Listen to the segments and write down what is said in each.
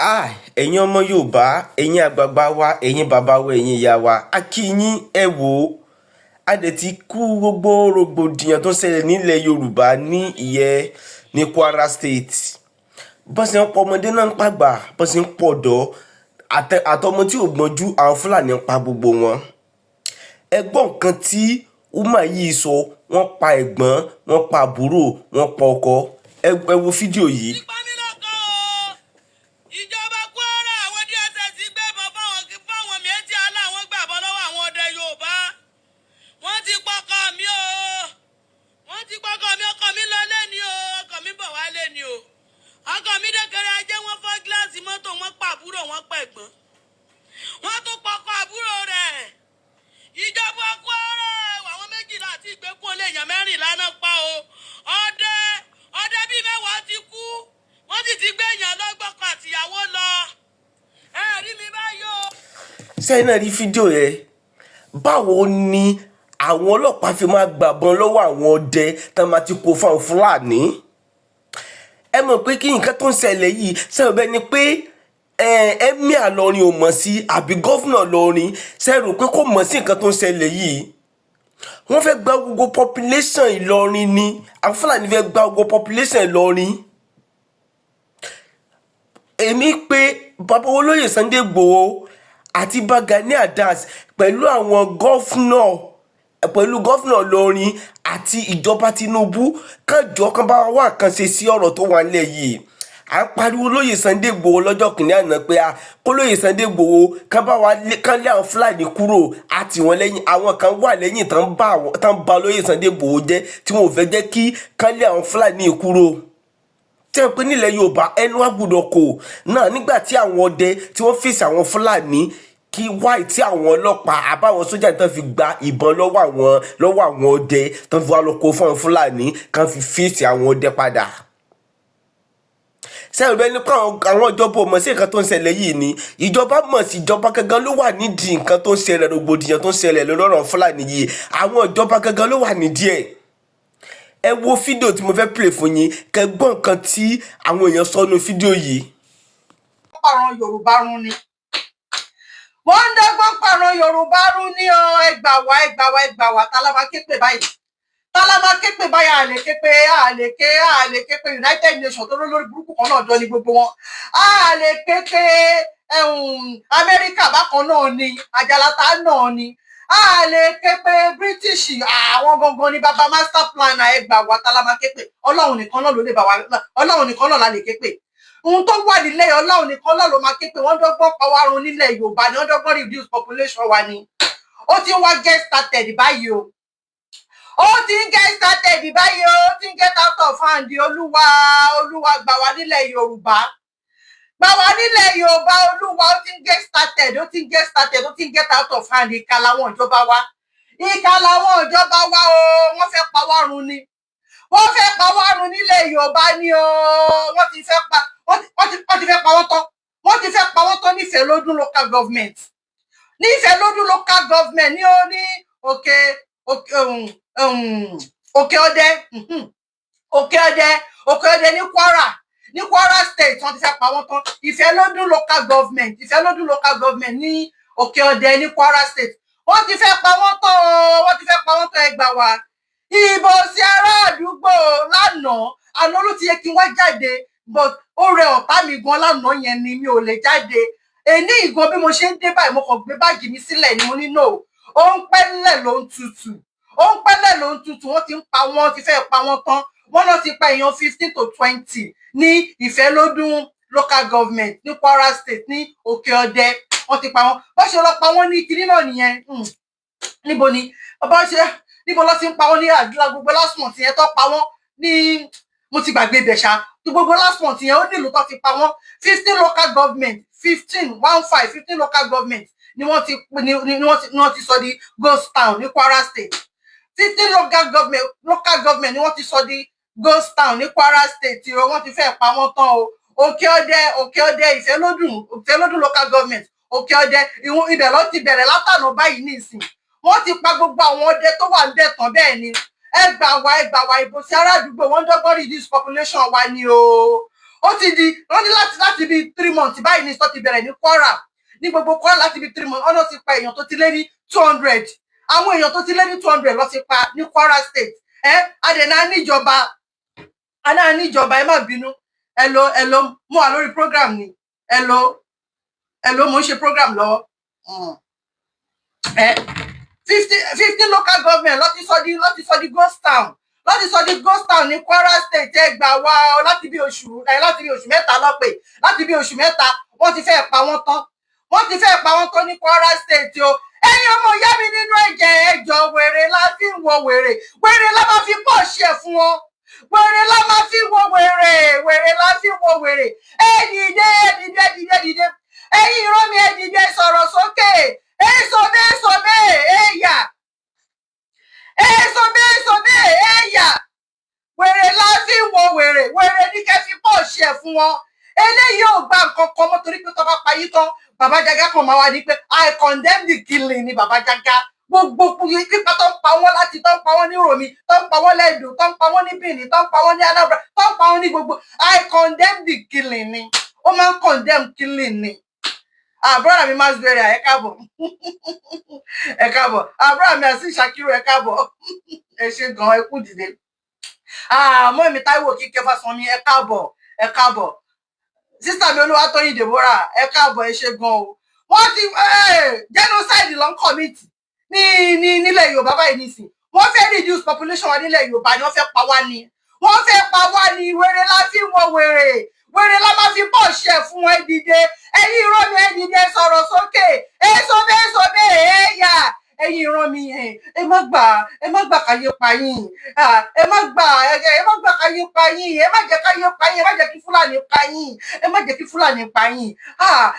Ah, ẹ̀yin ọmọ Yorùbá, ẹ̀yin àgbààgbà wa, ẹ̀yin bàbá wa, ẹ̀yin ìyá wa, a kí yín. Ẹ wò ó, a dẹ̀ ti kú gbogbo rògbòdìyàn tó ń ṣẹlẹ̀ nílẹ̀ Yorùbá ní ìyẹn ní Kwara State. Bọ́n ṣe ń pa ọmọdé náà ń pàgbà, bọ́n ṣe ń pọ̀ ọ̀dọ́ àtọmọ tí ò gbọ́njú, àwọn Fúlàní ń pa gbogbo wọn. Ẹ gbọ́ nǹkan tí woman yìí sọ: wọ́n pa ẹ̀gbọ́n, wọ́n pa àbúrò, wọ́n pa ọkọ. Ẹ wo fídíò yìí. Pa mí lọ́kàn o. Ìjọba Kwara, àwọn DSS gbébọn fáwọn Miyetti Allah, wọ́n gbàbọn lọ́wọ́ àwọn ọdẹ Yorùbá. Wọ́n ti pọkọ mi o, wọ́n ti pọkọ mi. Ọkọ mi lọ lẹ́ni o, ọkọ mi bọ̀ wá lẹ́ni o. Ọkọ mi dẹ́kẹrẹ ajé, wọ́n fọ́ gíláàsì mọ́tò, wọ́n pa àbúrò, wọ́n pa ẹ̀gbọ́n, wọ́n tún pọkọ àbúrò rẹ̀. Ìjọba Kwara, àwọn 12 àti ìgbẹ́kùn olè, èèyàn 14 náà pa o. Ọdẹ bíi 10 ti kú, wọ́n sì ti gbé èèyàn lọ́gbọ̀kọ̀ àtìyàwó lọ. Ẹ rí mi báyìí o. Sẹ́yìn náà rí fídíò yẹn. Báwo ni àwọn ọlọ́pàá fi máa gbàbọn lọ́wọ́ àwọn ọdẹ tá máa ti kó fáwọn Fúlàní? Ẹ mọ̀ pé kí nǹkan tó ń ṣẹlẹ̀ yìí sẹ́wọ̀n bẹ́ẹ̀ ni pé Emir Ìlọrin ò mọ̀ sí, àbí governor Ìlọrin sẹ́rù pé kò mọ̀ sí nǹkan tó ń ṣẹlẹ̀ yìí? Wọ́n fẹ́ gba gbogbo population Ìlọrin ni. Àwọn Fúlàní fẹ́ gba gbogbo population Ìlọrin. Èmi pé bàbá olóyè Sunday Igboho àti Ìbà Gani Adams pẹ̀lú àwọn governor, pẹ̀lú governor Ìlọrin àti ìjọba Tinubu, kànjọ́ kan bá wà kan ṣe sí ọ̀rọ̀ tó wà nílẹ̀ yìí. À ń pariwo olóyè Sunday Igboho lọ́jọ́ kìnìún àná pé a kó lóyè Sunday Igboho kán bá wa kán lé àwọn Fúlàní kúrò àti wọn lẹ́yìn. Àwọn kan wà lẹ́yìn tán bá olóyè Sunday Igboho jẹ́, tí wọn ò fẹ́ jẹ́ kí kán lé àwọn Fúlàní kúrò. Tẹ́ ẹ pé nílẹ̀ Yorùbá, ẹnu wa gbọ́dọ̀ kò náà nígbà tí àwọn ọdẹ tí wọ́n fèsì àwọn Fúlàní, kí wáì tí àwọn ọlọ́pàá àbáwọn sójà tán fi gba ìbọn lọ́wọ́ àwọn ọdẹ, tán fi wá lọ kó fún àwọn Fúlàní kán fi fèsì àwọn ọdẹ padà? Sẹ́yìn bẹ́ẹ̀ ni pé àwọn ìjọba ò mọ̀ sí nǹkan tó ń ṣẹlẹ̀ yìí ni? Ìjọba mọ̀ sí. Ìjọba gangan ló wà nídìí nǹkan tó ń ṣẹlẹ̀, rògbòdìyàn tó ń ṣẹlẹ̀ lórí ọ̀rọ̀ Fúlàní yìí. Àwọn ìjọba gangan ló wà nídìí ẹ̀. Ẹ wo fídíò tí mo fẹ́ play fún yín, kẹ́ gbọ́ nǹkan tí àwọn èèyàn sọ nínú fídíò yìí. Pàrọ̀ Yorùbá run ni wọ́n ń dọ́gbọ́n pàrọ̀ Yorùbá run ní ọ. Ẹ gbà wá, ẹ gbà wá, ẹ gbà wá. Tá la máa ké pè báyìí? Tá la máa ké pè báyìí? Àlè ké pé, àlè ké, àlè ké pé United Nations tó lórí burúkú kan náà jọ ní gbogbo wọn. Àlè ké pé Amẹ́ríkà, bákan náà ni àjàlátà náà ni. Àlè ké pé British, àwọn gangan ni baba master planner. Ẹ gbà wá, tá la máa ké pè? Ọlọ́run nìkan náà ló lè bá wa. Ọlọ́run nìkan náà la lè ké pè. Ohun tó wà nílẹ̀, Ọlọ́run nìkan náà ló máa ké pé. Wọ́n dọ́gbọ́n pa wá run nílẹ̀ Yorùbá ni. Wọ́n dọ́gbọ́n reduce population wa ni. Ó ti ń wá get started báyìí o, ó ti ń get started báyìí o, ó ti ń get out of hand. Olúwa, Olúwa, gbà wá nílẹ̀ Yorùbá, gbà wá nílẹ̀ Yorùbá, Olúwa. Ó ti ń get started, ó ti ń get started, ó ti ń get out of hand. Ìkà làwọn ìjọba wa, ìkà làwọn ìjọba wa o. Wọ́n fẹ́ pa wá run ni. Wọ́n fẹ́ pa wá run nílẹ̀ Yorùbá ni o. Wọ́n ti fẹ́ pa wọ́n tán. Wọ́n ti fẹ́ pa wọ́n tán nífẹ̀ẹ́ lódún local government, nífẹ̀ẹ́ lódún local government ní ó ní Òkè Ọdẹ, Òkè Ọdẹ, Òkè Ọdẹ ní Kwara State. Wọ́n ti fẹ́ pa wọ́n tán. Ìfẹ́lódún local government, Ìfẹ́lódún local government ní Òkè Ọdẹ ní Kwara State. Wọ́n ti fẹ́ pa wọ́n tán o, wọ́n ti fẹ́ pa wọ́n tán. Ẹ gbà wá. Ìbò sí ará àdúgbò lánàá, àná ló ti yẹ kí n wá jáde, but ó rẹ ọ̀tá mi gan lánàá yẹn ni mi ò lè jáde. Èní ìgan, bí mo ṣe ń dé báyìí, mo kàn gbé báàgì mi sílẹ̀ ni. Mo ní no, ó ń pẹ́lẹ̀ ló ń tutù, ó ń pẹ́lẹ̀ ló ń tutù. Wọ́n ti ń pa wọ́n, ti fẹ́ pa wọ́n tán. Wọ́n náà ti pa èèyàn 15 to 20 ní Ìfẹ́lódún local government ní Kwara State, ní Òkè Ọdẹ. Wọ́n ti pa wọ́n. Bó ṣe lọ pa wọ́n ní kinní náà nìyẹn. Níbo ni bó ṣe, níbo lọ ti ń pa wọ́n ní àdúrà? Gbogbo last month yẹn tó pa wọ́n ní, mo ti gbàgbé ibẹ̀ ṣá. Gbogbo last month yẹn, ó nílùú tó ti pa wọ́n. 15 local government, 15, 15, 15 local government ni wọ́n ti sọ di ghost town ní Kwara State. 15 local government ni wọ́n ti sọ di ghost town ní Kwara State o. Wọ́n ti fẹ́ pa wọ́n tán o. Òkè Ọdẹ, Òkè Ọdẹ, Ìfẹ́lódùn, Ìfẹ́lódùn local government, Òkè Ọdẹ, ìwọ̀n ibẹ̀ ló ti bẹ̀rẹ̀ látànà báyìí nísìn. Wọ́n ti pa gbogbo àwọn ọdẹ tó wà níbẹ̀ tán. Bẹ́ẹ̀ ni. Ẹ gbà wá, ẹ gbà wá. Ìbò sí ará àdúgbò, wọ́n dọ́gbọ́n reduce population wa ni o. Ó ti di, wọ́n ní láti bí 3 months báyìí ní sọ ti bẹ̀rẹ̀ ní Kwara, ní gbogbo Kwara. Láti bí 3 months, ọ̀nà ti pa èèyàn tó ti lé ní 200. Àwọn èèyàn tó ti lé ní 200 ló ti pa ní Kwara State. Ẹ adẹ̀nà níjọba, aná níjọba. Ẹ má bínú. Hello, hello, mo wà lórí program ni. Hello, hello, mo ń ṣe program lọ́wọ́. Ẹ 50 local government ló ti sọ di ghost town, ló ti sọ di ghost town ní Kwara State. Ẹ gbà wá ọ. Láti bí oṣù 3 lọ́pẹ́, láti bí oṣù 3, wọ́n ti fẹ́ pa wọ́n tán, wọ́n ti fẹ́ pa wọ́n tán ní Kwara State o. Ẹ̀yin ọmọ ìyá mi nínú ẹ̀jẹ̀, ẹjọ́, wèrè la fi ń wo wèrè, wèrè la máa fi pọ̀ ṣe fún wọn, wèrè la máa fi wo wèrè, wèrè la fi wo wèrè. Ẹ dìde, ẹ dìde, dìde, dìde. Ẹ̀yin ìran mi, ẹ dìde, sọ̀rọ̀ sókè. Èso bẹ́ẹ̀, èso bẹ́ẹ̀, ẹ̀yà, èso bẹ́ẹ̀, èso bẹ́ẹ̀, ẹ̀yà. Wèrè la fi wo wèrè, wèrè ní kẹ́ fi pọ̀ ṣe fún wọn. Eléyìí ò gba nǹkan kan mọ́, torí pé tó bá pa yí tán, Bàbá Jaga kan máa wá ní pé "I condemn the killing" ni. Bàbá Jaga, gbogbo pípa tó ń pa wọ́n, láti tó ń pa wọ́n ní Uromi, tó ń pa wọ́n lẹ́dùn, tó ń pa wọ́n ní Benin, tó ń pa wọ́n ní Anambra, tó ń pa wọ́n ní gbogbo, "I condemn the killing" ni. Ó máa ń condemn killing ni. Àbúrò mi máa ń bẹ̀rẹ̀. Ẹ káàbọ̀, ẹ káàbọ̀. Àbúrò mi àti Ṣakiru, ẹ káàbọ̀, ẹ ṣe gan, ẹ kú dìde. Àmọ́ èmi Táíwò Kíkẹ́ Fásánmi, ẹ káàbọ̀, ẹ káàbọ̀. Sister mi Olúwatóyìn Deborah, ẹ káàbọ̀, ẹ ṣe gan o. Wọ́n ti genocide ló ń commit ní nílẹ̀ Yorùbá báyìí nísìn. Wọ́n fẹ́ reduce population wa nílẹ̀ Yorùbá ni. Wọ́n fẹ́ pa wá ni, wọ́n fẹ́ pa wá ni. Wèrè la fi wọ wèrè, wèrè la máa fi bọ̀ ṣẹ̀ fún ẹ. Dìde, ẹ̀yin ìran mi, ẹ dìde, sọ̀rọ̀ sókè. Èso bẹ́ẹ̀, èso bẹ́ẹ̀, ẹ̀yà. Ẹ̀yin ìran mi, ẹ má gbà, ẹ má gbà káyé pa yín. Ẹ má gbà, ẹ má gbà káyé pa yín. Ẹ má jẹ́ káyé pa yín. Ẹ má jẹ́ kí Fúlàní pa yín. Ẹ má jẹ́ kí Fúlàní pa yín.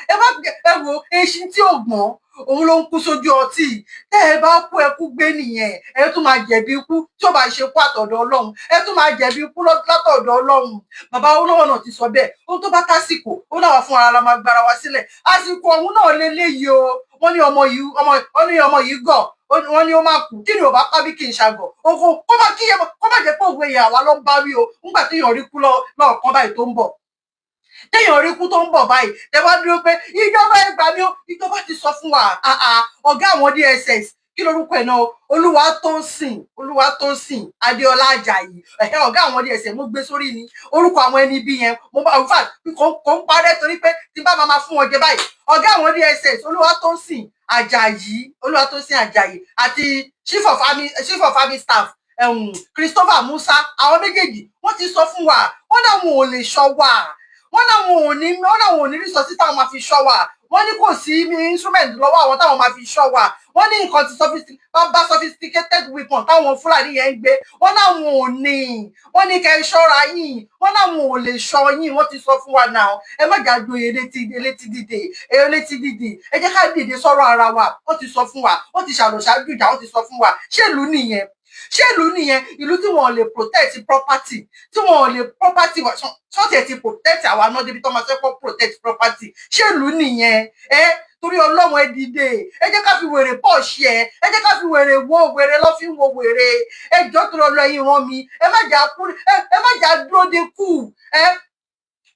Ẹ má ẹ wo eṣin tí ò gbọ́n, òun ló ń kú sójú ọtí. Tẹ́ ẹ bá kú, ẹ kú gbé nìyẹn. Ẹ tún máa jẹ̀bi ikú tí ó bá ṣe kú àtọ̀dọ̀ Ọlọ́run. Ẹ tún máa jẹ̀bi ikú látọ̀dọ̀ Ọlọ́run. Bàbá olówó náà ti sọ bẹ́ẹ̀. Ohun tó bá tásìkò, ó náà wà fún ara la máa gbára wa sílẹ̀. Àsìkò ọ̀hún náà leléyìí o. Wọ́n ní ọmọ yìí, ọmọ, wọ́n ní ọmọ yìí gọ̀, wọ́n ní ó máa kú. Kí ni ò bá pa bí kì í ṣàgọ̀ oko? Kó má kí kó má jẹ́ pé òwe ìyàwó ló ń bá wí o. Ńgbà téèyàn rí kú lọ́ọ̀kan báyìí tó ń bọ̀, téèyàn rí kú tó ń bọ̀ báyìí, tẹ bá dúró pé ìjọba, ẹ gbà mí o. Ìjọba ti sọ fún wa. Ọ̀gá àwọn DSS, kí lorúkọ ẹ̀ náà? Olúwatósìn, Olúwatósìn Adéọlá Àjàyí. Ẹ̀hẹ́, ọ̀gá àwọn DSS, mo gbé sórí ni orúkọ àwọn ẹni bí yẹn. Mo bá, in fact, kò ń parẹ́, torí pé tí bá máa fún wọn jẹ báyìí. Ọ̀gá àwọn DSS, Olúwatósìn Àjàyí, Olúwatósìn Àjàyí àti chief of army staff, Christopher Musa, àwọn méjèèjì, wọ́n ti sọ fún wa. Wọ́n náà wọn ò lè ṣọ́ wa. Wọ́n náà wọn ò ní resources táwọn máa fi ṣọ́ wa. Wọ́n ní kò sí instrument lọ́wọ́ àwọn táwọn máa fi ṣọ́ wa. Wọ́n ní nǹkan ti bá sophisticated weapon táwọn Fúlàní yẹn ń gbé, wọ́n náà wọn ò ní. Wọ́n ní kẹ́ ẹ ṣọ́ra yín. Wọ́n náà wọn ò lè ṣọ́ yín. Wọ́n ti sọ fún wa náà. Ẹ má jà gboyè létí létí dìde, létí dìde. Ẹ jẹ́ ká dìde sọ̀rọ̀ ara wa. Wọ́n ti sọ fún wa. Wọ́n ti ṣàlòṣáájú ìjà. Wọ́n ti sọ fún wa. Ṣé ìlú nìyẹn? Ṣé ìlú nìyẹn? Ìlú tí wọn ò lè protect property, tí wọn ò lè property wa, ṣọ́ọ̀tì ẹ̀ ti protect àwa náà débi tó máa fẹ́ kọ́ protect property. Ṣé ìlú nìyẹn? Ẹ torí Ọlọ́run, ẹ dìde. Ẹ jẹ́ ká fi wèrè pọ̀ ṣe ẹ. Ẹ jẹ́ ká fi wèrè wo wèrè, lọ́ fi ń wo wèrè. Ẹ jọ́, torí Ọlọ́, ẹ̀yin ràn mí, ẹ má jà kú, ẹ má jà dúró de kú. Ẹ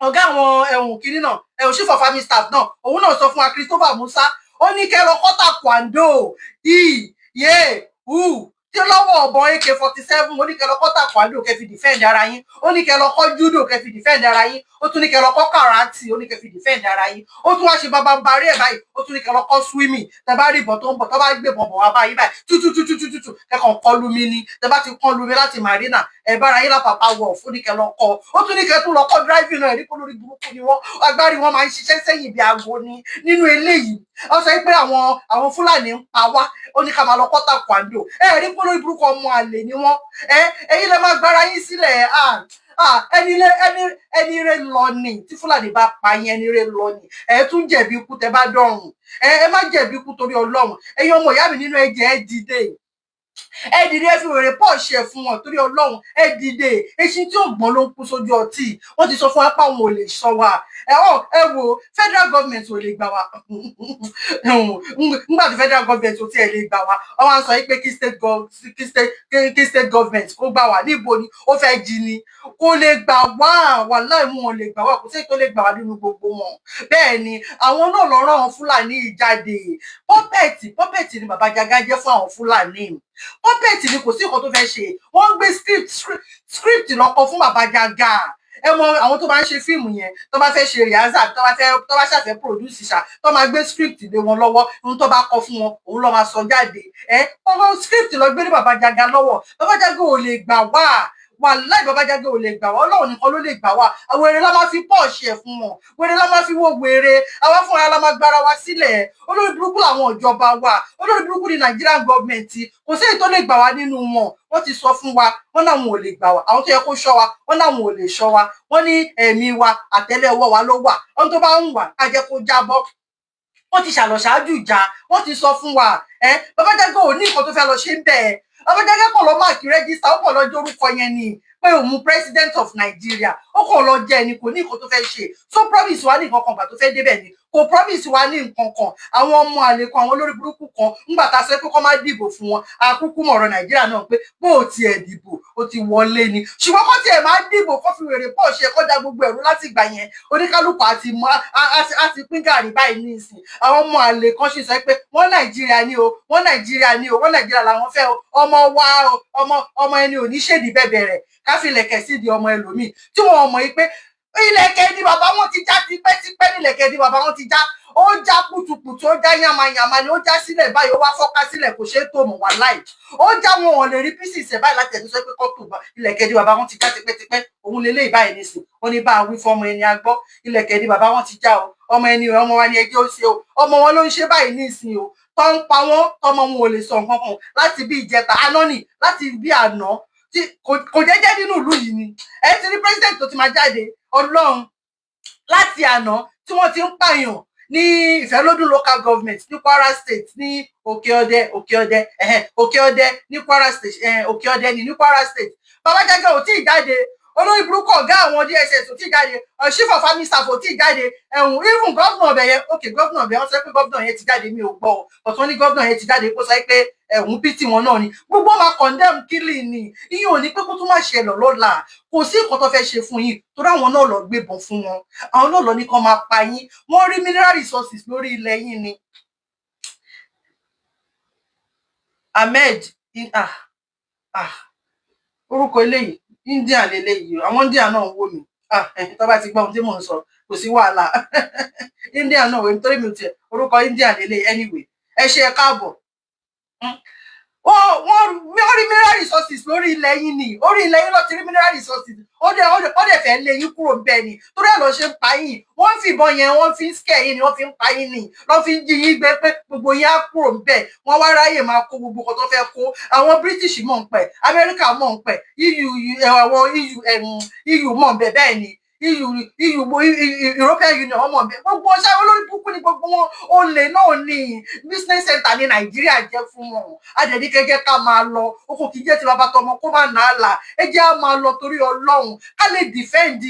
ọ̀gá àwọn ẹ̀wọ̀n kìíní náà, ẹ̀wọ̀n chief of army staff náà, òun náà sọ fún wa, Christopher Musa, ó ní kẹ́ lọ kọ́ taekwondo i yé hu tí lọ́wọ́ ọ̀bọ̀n AK-47. Ó ní kẹ́ lọ kọ́ taekwondo kẹ́ fi defend ara yín. Ó ní kẹ́ lọ kọ́ judo kẹ́ fi defend ara yín. Ó tún ní kẹ́ lọ kọ́ karate. Ó ní kẹ́ fi defend ara yín. Ó tún wá ṣe bàbá barí ẹ̀ báyìí. Ó tún ní kẹ́ lọ kọ́ swimming. Tẹ́ bá rí ìbọn tó ń bọ̀, tó bá gbé bọ̀bọ̀ wá báyìí báyìí, tútútútútù, kẹ́kọ̀ọ́ kọ́ lumi ni. Tẹ́ bá ti kọ́ lumi láti marina, ẹ bára yín lápapá wọ̀ fún ní kẹ́ lọ kọ́. Ó tún ní kẹ́ tún lọ kọ́ driving náà. Ẹ̀rí kó lórí burúkú ni wọ́n. Agbárí wọn máa ń ṣiṣẹ́ sẹ́yìn bí aago ni. Nínú eléyìí, wọ́n sọ pé àwọn Fúlàní ń pa wá. Ó ní ká máa lọ kọ́ taekwondo. Ẹ rí pé lórí burúkú, ọmọ àlè ni wọ́n. Ẹ ẹ̀yin lè máa gbára yín sílẹ̀. Ẹni ẹni ẹni rẹ lọ ni. Tí Fúlàní bá pa yín, ẹni rẹ lọ ni. Ẹ tún jẹ̀bi ikú tẹ́ bá dọ̀run. Ẹ má jẹ̀bi ikú, torí Ọlọ́run. Ẹ̀yin ọmọ ìyá mi nínú ẹ̀jẹ̀, ẹ dìde. Ẹ dìde, ẹ fi wèrè pọ̀ ṣe fún wọn torí Ọlọ́run. Ẹ dìde. Eṣin tí ò gbọ́n ló ń kú sójú ọtí. Wọ́n ti sọ fún wa pé àwọn ò lè sọ wa. Ẹ ọ, ẹ wo, federal government ò lè gbà wá. Nígbà tí federal government ò tiẹ̀ lè gbà wá, wọ́n wá sọ yìí pé kí state government kó gbà wá. Níbo ni ó fẹ́ jí ni? Kò lè gbà wá. Wàláì, wọn ò lè gbà wá. Kò sí èyí tó lè gbà wá nínú gbogbo wọn. Bẹ́ẹ̀ ni àwọn náà lọ rán àwọn Fúlàní yìí jáde. Puppet, puppet ni bàbá Jaga jẹ́ fún àwọn Fúlàní. Puppet ni, kò sí nǹkan tó fẹ́ ṣe. Wọ́n ń gbé script lọ́kọ fún bàbá Jaga. Ẹ mọ àwọn tó bá ń ṣe fíìmù yẹn, tó bá fẹ́ ṣe rehearsal, tó bá ṣàfẹ́ produce ṣá, tó máa gbé script lé wọn lọ́wọ́, ohun tó bá kọ fún wọn, òun ló máa sọ jáde. Ẹ ọ̀rọ̀ script lọ gbé ní bàbá Jaga lọ́wọ́. Bàbá Jaga ò lè gbà wá. Wàláì, bàbá Jaga ò lè gbà wá. Ọlọ́run nìkan ló lè gbà wá. Àwọn wèrè la máa fi pọ́ọ̀ṣì ẹ̀ fún wọn. Wèrè la máa fi wo wèrè. Àwa fúnra la máa gbára wa sílẹ̀. Olórí burúkú làwọn ìjọba wa. Olórí burúkú ni Nigerian government. Kò sí èyí tó lè gbà wá nínú wọn. Wọ́n ti sọ fún wa, wọ́n náwọn ò lè gbà wá. Àwọn tó yẹ kó ṣọ́ wa, wọ́n náwọn ò lè ṣọ́ wa. Wọ́n ní ẹ̀mí wa, àtẹ́lẹwọ́ wa ló wà. Ohun tó bá ń wà ká jẹ́ kó jábọ́. Wọ́n ti ṣàlọ̀ ṣáájú ìjà. Wọ́n ti sọ fún wa. Ẹ bàbá Jaga ò ní nǹkan tó fẹ́ lọ ṣe ń bẹ́ẹ̀. Bàbá Jaga kàn lọ mark register, ó kàn lọ jórúkọ yẹn ni pé òun president of Nigeria. Ó kàn lọ jẹ ẹni, kò ní nǹkan tó fẹ́ ṣe. So promise wa ní nǹkan kan gbà tó fẹ́ débẹ̀ ni? Kò promise wa ní nǹkan kan. Àwọn ọmọ àlè kan, àwọn olórí burúkú kan, ńgbà tá a sọ pé kó má dìbò fún wọn, àkúkú mọ̀rọ̀ Nàìjíríà náà pé bó o tiẹ̀ dìbò, ó ti wọlé ni. Ṣùgbọ́n kó tiẹ̀ máa dìbò, kó fi wèrè pọ̀ ṣe kọjá gbogbo ẹ̀rú. Láti ìgbà yẹn, oníkálukú àti mọ á ti pín gàrí báyìí ní ìsìn. Àwọn ọmọ àlè kan sì sọ pé wọ́n Nàìjíríà ní o, wọ́n Nàìjíríà ní o, wọ́n Nàìjíríà làwọn fẹ́ o. Ọmọ wa o, ọmọ ọmọ ẹni ò ní ṣèdí bẹ̀bẹ̀ rẹ̀ káfílẹ̀kẹ̀ sí di ọmọ ẹlòmíì tí wọn mọ̀ yìí pé ilẹ̀kẹ̀ ni bàbá wọn ti já tipẹ́tipẹ́. Nílẹ̀kẹ̀ ni bàbá wọn ti já. Ó já kùtùkùtù, ó já yàmàyàmà ni. Ó já sílẹ̀ báyìí, ó wá fọ́ká sílẹ̀, kò ṣeé tó mọ̀ wá láì. Ó já, wọn ò lè rí pieces ẹ̀ báyìí láti ẹ̀tún sọ pé kọ́tù. Ilẹ̀kẹ̀ ni bàbá wọn ti já tipẹ́tipẹ́. Òun lè léyìí báyìí nísìn. Ó ní bá a wí fọmọ ẹni agbọ́. Ilẹ̀kẹ̀ ni bàbá wọn ti já o. Ọmọ ẹni, ọmọ wa ni ẹjẹ́ ó ṣe o. Ọmọ wọn ló ń ṣe báyìí nísìn o, tó ń pa wọn, tọmọ wọn ò lè sọ nǹkan kan láti bí ìjẹta àná nì, láti bí àná tí kò jẹ́jẹ́ nínú ìlú yìí ni. Ẹ ti rí president tó ti máa jáde. Ọlọ́run, láti àná tí wọ́n ti ń pààyàn ní Ìfẹ́lódùn Local Government ní Kwara State, ní Òkè Ọdẹ, Òkè Ọdẹ, Òkè Ọdẹ ní Kwara State, Òkè Ọdẹ ní Kwara State, Bàbá Jaga ò tí ì jáde. Olórí burúkú ọ̀gá àwọn DSS ò tí ì jáde. Chief of army staff ò tí ì jáde. Ẹ̀hún, even governor ọbẹ̀ yẹn, ok, governor ọbẹ̀, wọ́n sọ pé governor yẹn ti jáde. Mi ò gbọ́ ọ, but wọ́n ní governor yẹn ti jáde, kó sọ pé ẹ̀hún pity wọn náà ni. Gbogbo máa condemn killing ni. Ìyẹn ò ní pé kó tún má ṣẹlẹ̀ lọ́la. Kò sí nǹkan tó fẹ́ ṣe fún yín, torí àwọn náà lọ gbébọn fún wọn. Àwọn náà lọ ní kán máa pa yín. Wọ́n rí mineral resources lórí ilẹ̀ yín ni. Ahmed, ah ah, orúkọ eléyìí, India leléyìí. Àwọn India náà ń wò mí. Ah, tó bá ti gbọ́ ohun tí mò ń sọ, kò sí wàhálà. India náà wò nítorí mi ò tiẹ̀ orúkọ India leléyìí. Anyway, ẹ ṣe, ẹ káàbọ̀. Wọ́n rí mineral resources lórí ilẹ̀ yín ni. Orí ilẹ̀ yín ló ti rí mineral resources. Ó dẹ̀ fẹ́ lé yín kúrò bẹ́ẹ̀ ni. Torí ẹ̀ lọ ṣe ń pa yín. Wọ́n ń fìbọn yẹn, wọ́n fi ń scare yín ni, wọ́n fi ń pa yín ni, lọ́ fi ń jí yín gbé pé gbogbo yín á kúrò bẹ́ẹ̀. Wọ́n wá ráyè máa kó gbogbo nǹkan tó fẹ́ kó. Àwọn British mọ̀ ń pẹ̀, Amẹ́ríkà mọ̀ ń pẹ̀, EU, àwọn EU, EU mọ̀ ń bẹ̀. Bẹ́ẹ̀ ni, EU, EU, European Union ọmọ mi, gbogbo ọṣẹ olórí burúkú ni gbogbo wọn. Olè náà ní business center ní Nàìjíríà jẹ́ fún wọn. Adẹ̀ní kẹ́kẹ́ ká máa lọ oko, kì í jẹ́ ti bàbá tọmọ kó má nà á là. Ẹ jẹ́ á máa lọ torí Ọlọ́run, ká lè defend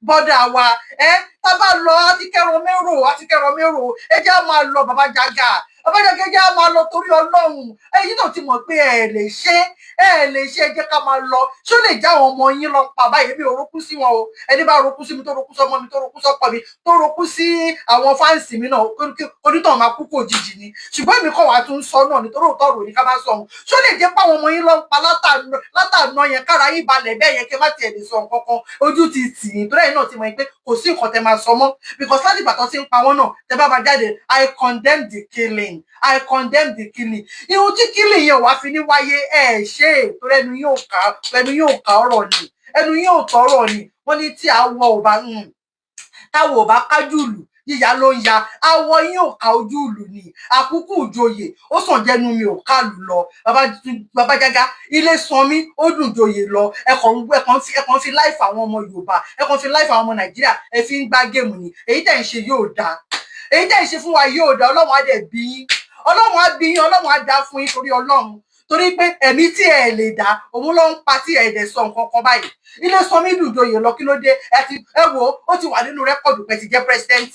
border wa. Ẹ tá a bá lọ, àti kẹrọ mérò, àti kẹrọ mérò. Ẹ jẹ́ á máa lọ. Bàbá Jaga, bàbá Jaga, ẹ jẹ́ á máa lọ torí Ọlọ́run. Ẹ̀yin náà ti mọ̀ pé ẹ lè ṣe, ẹ lè ṣe. Ẹ jẹ́ ká máa lọ. Ṣó lè já àwọn ọmọ yín lọ pa báyìí? Mi ò rókú sí wọn o. Ẹni bá rókú sí mi, tó rókú sọmọ mi, tó rókú sọkọ mi, tó rókú sí àwọn fans mi náà, onítàn máa kú kò jìjì ni. Ṣùgbọ́n èmi kọ́ wàá tún sọ náà nítorí òótọ́ rò ní ká má sọ ohun. Ṣó lè jẹ́ páwọn ọmọ yín lọ pa látàná yẹn, kára yín balẹ̀ bẹ́ẹ̀ yẹn, kí ẹ má tiẹ̀ lè sọ nǹkan kan? Ojú ti tì í, torí ẹ̀yin náà ti mọ̀ pé kò sí nǹkan tẹ máa sọ mọ́, because láti ìgbà tó ti ń pa wọ́n náà, tẹ bá máa jáde, "I condemn the killing, I condemn the killing." Ihun tí killing yẹn wàá fi ní wáyé, ẹ ṣe é, torí ẹnu yóò ká, ẹnu yóò ká ọ̀rọ̀ ni, ẹnu yóò tọrọ ni. Wọ́n ní tí àwọ̀ ò bá táwọn ò bá kájú ìlú, yíya ló ń ya. Awọ yín ò ká ojú ìlú ni. Àkúkú ìjòyè ó sàn jẹnu mi ò kálù lọ. Bàbá Jaga, ilé san mí, ó dùn joyè lọ. Ẹkàn fi life àwọn ọmọ Yorùbá, ẹkàn fi life àwọn ọmọ Nàìjíríà, ẹ fi ń gbá game ni. Èyí tẹ̀ ń ṣe yóò dáa. Èyí tẹ̀ ń ṣe fún wa yóò dáa. Ọlọ́run á dẹ̀ bí yín, Ọlọ́run á bí yín, Ọlọ́run á dá fún yín torí Ọlọ́run. Torí pé ẹ̀mí tí ẹ lè dá òun ló ń pa, tí ẹ dẹ̀ sọ nǹkan kan báyìí. Ilé Sanmi dùjòyè lọ, kí ló dé? Ẹ ti ẹ wò ó ti wà nínú record pé ti jẹ́ president.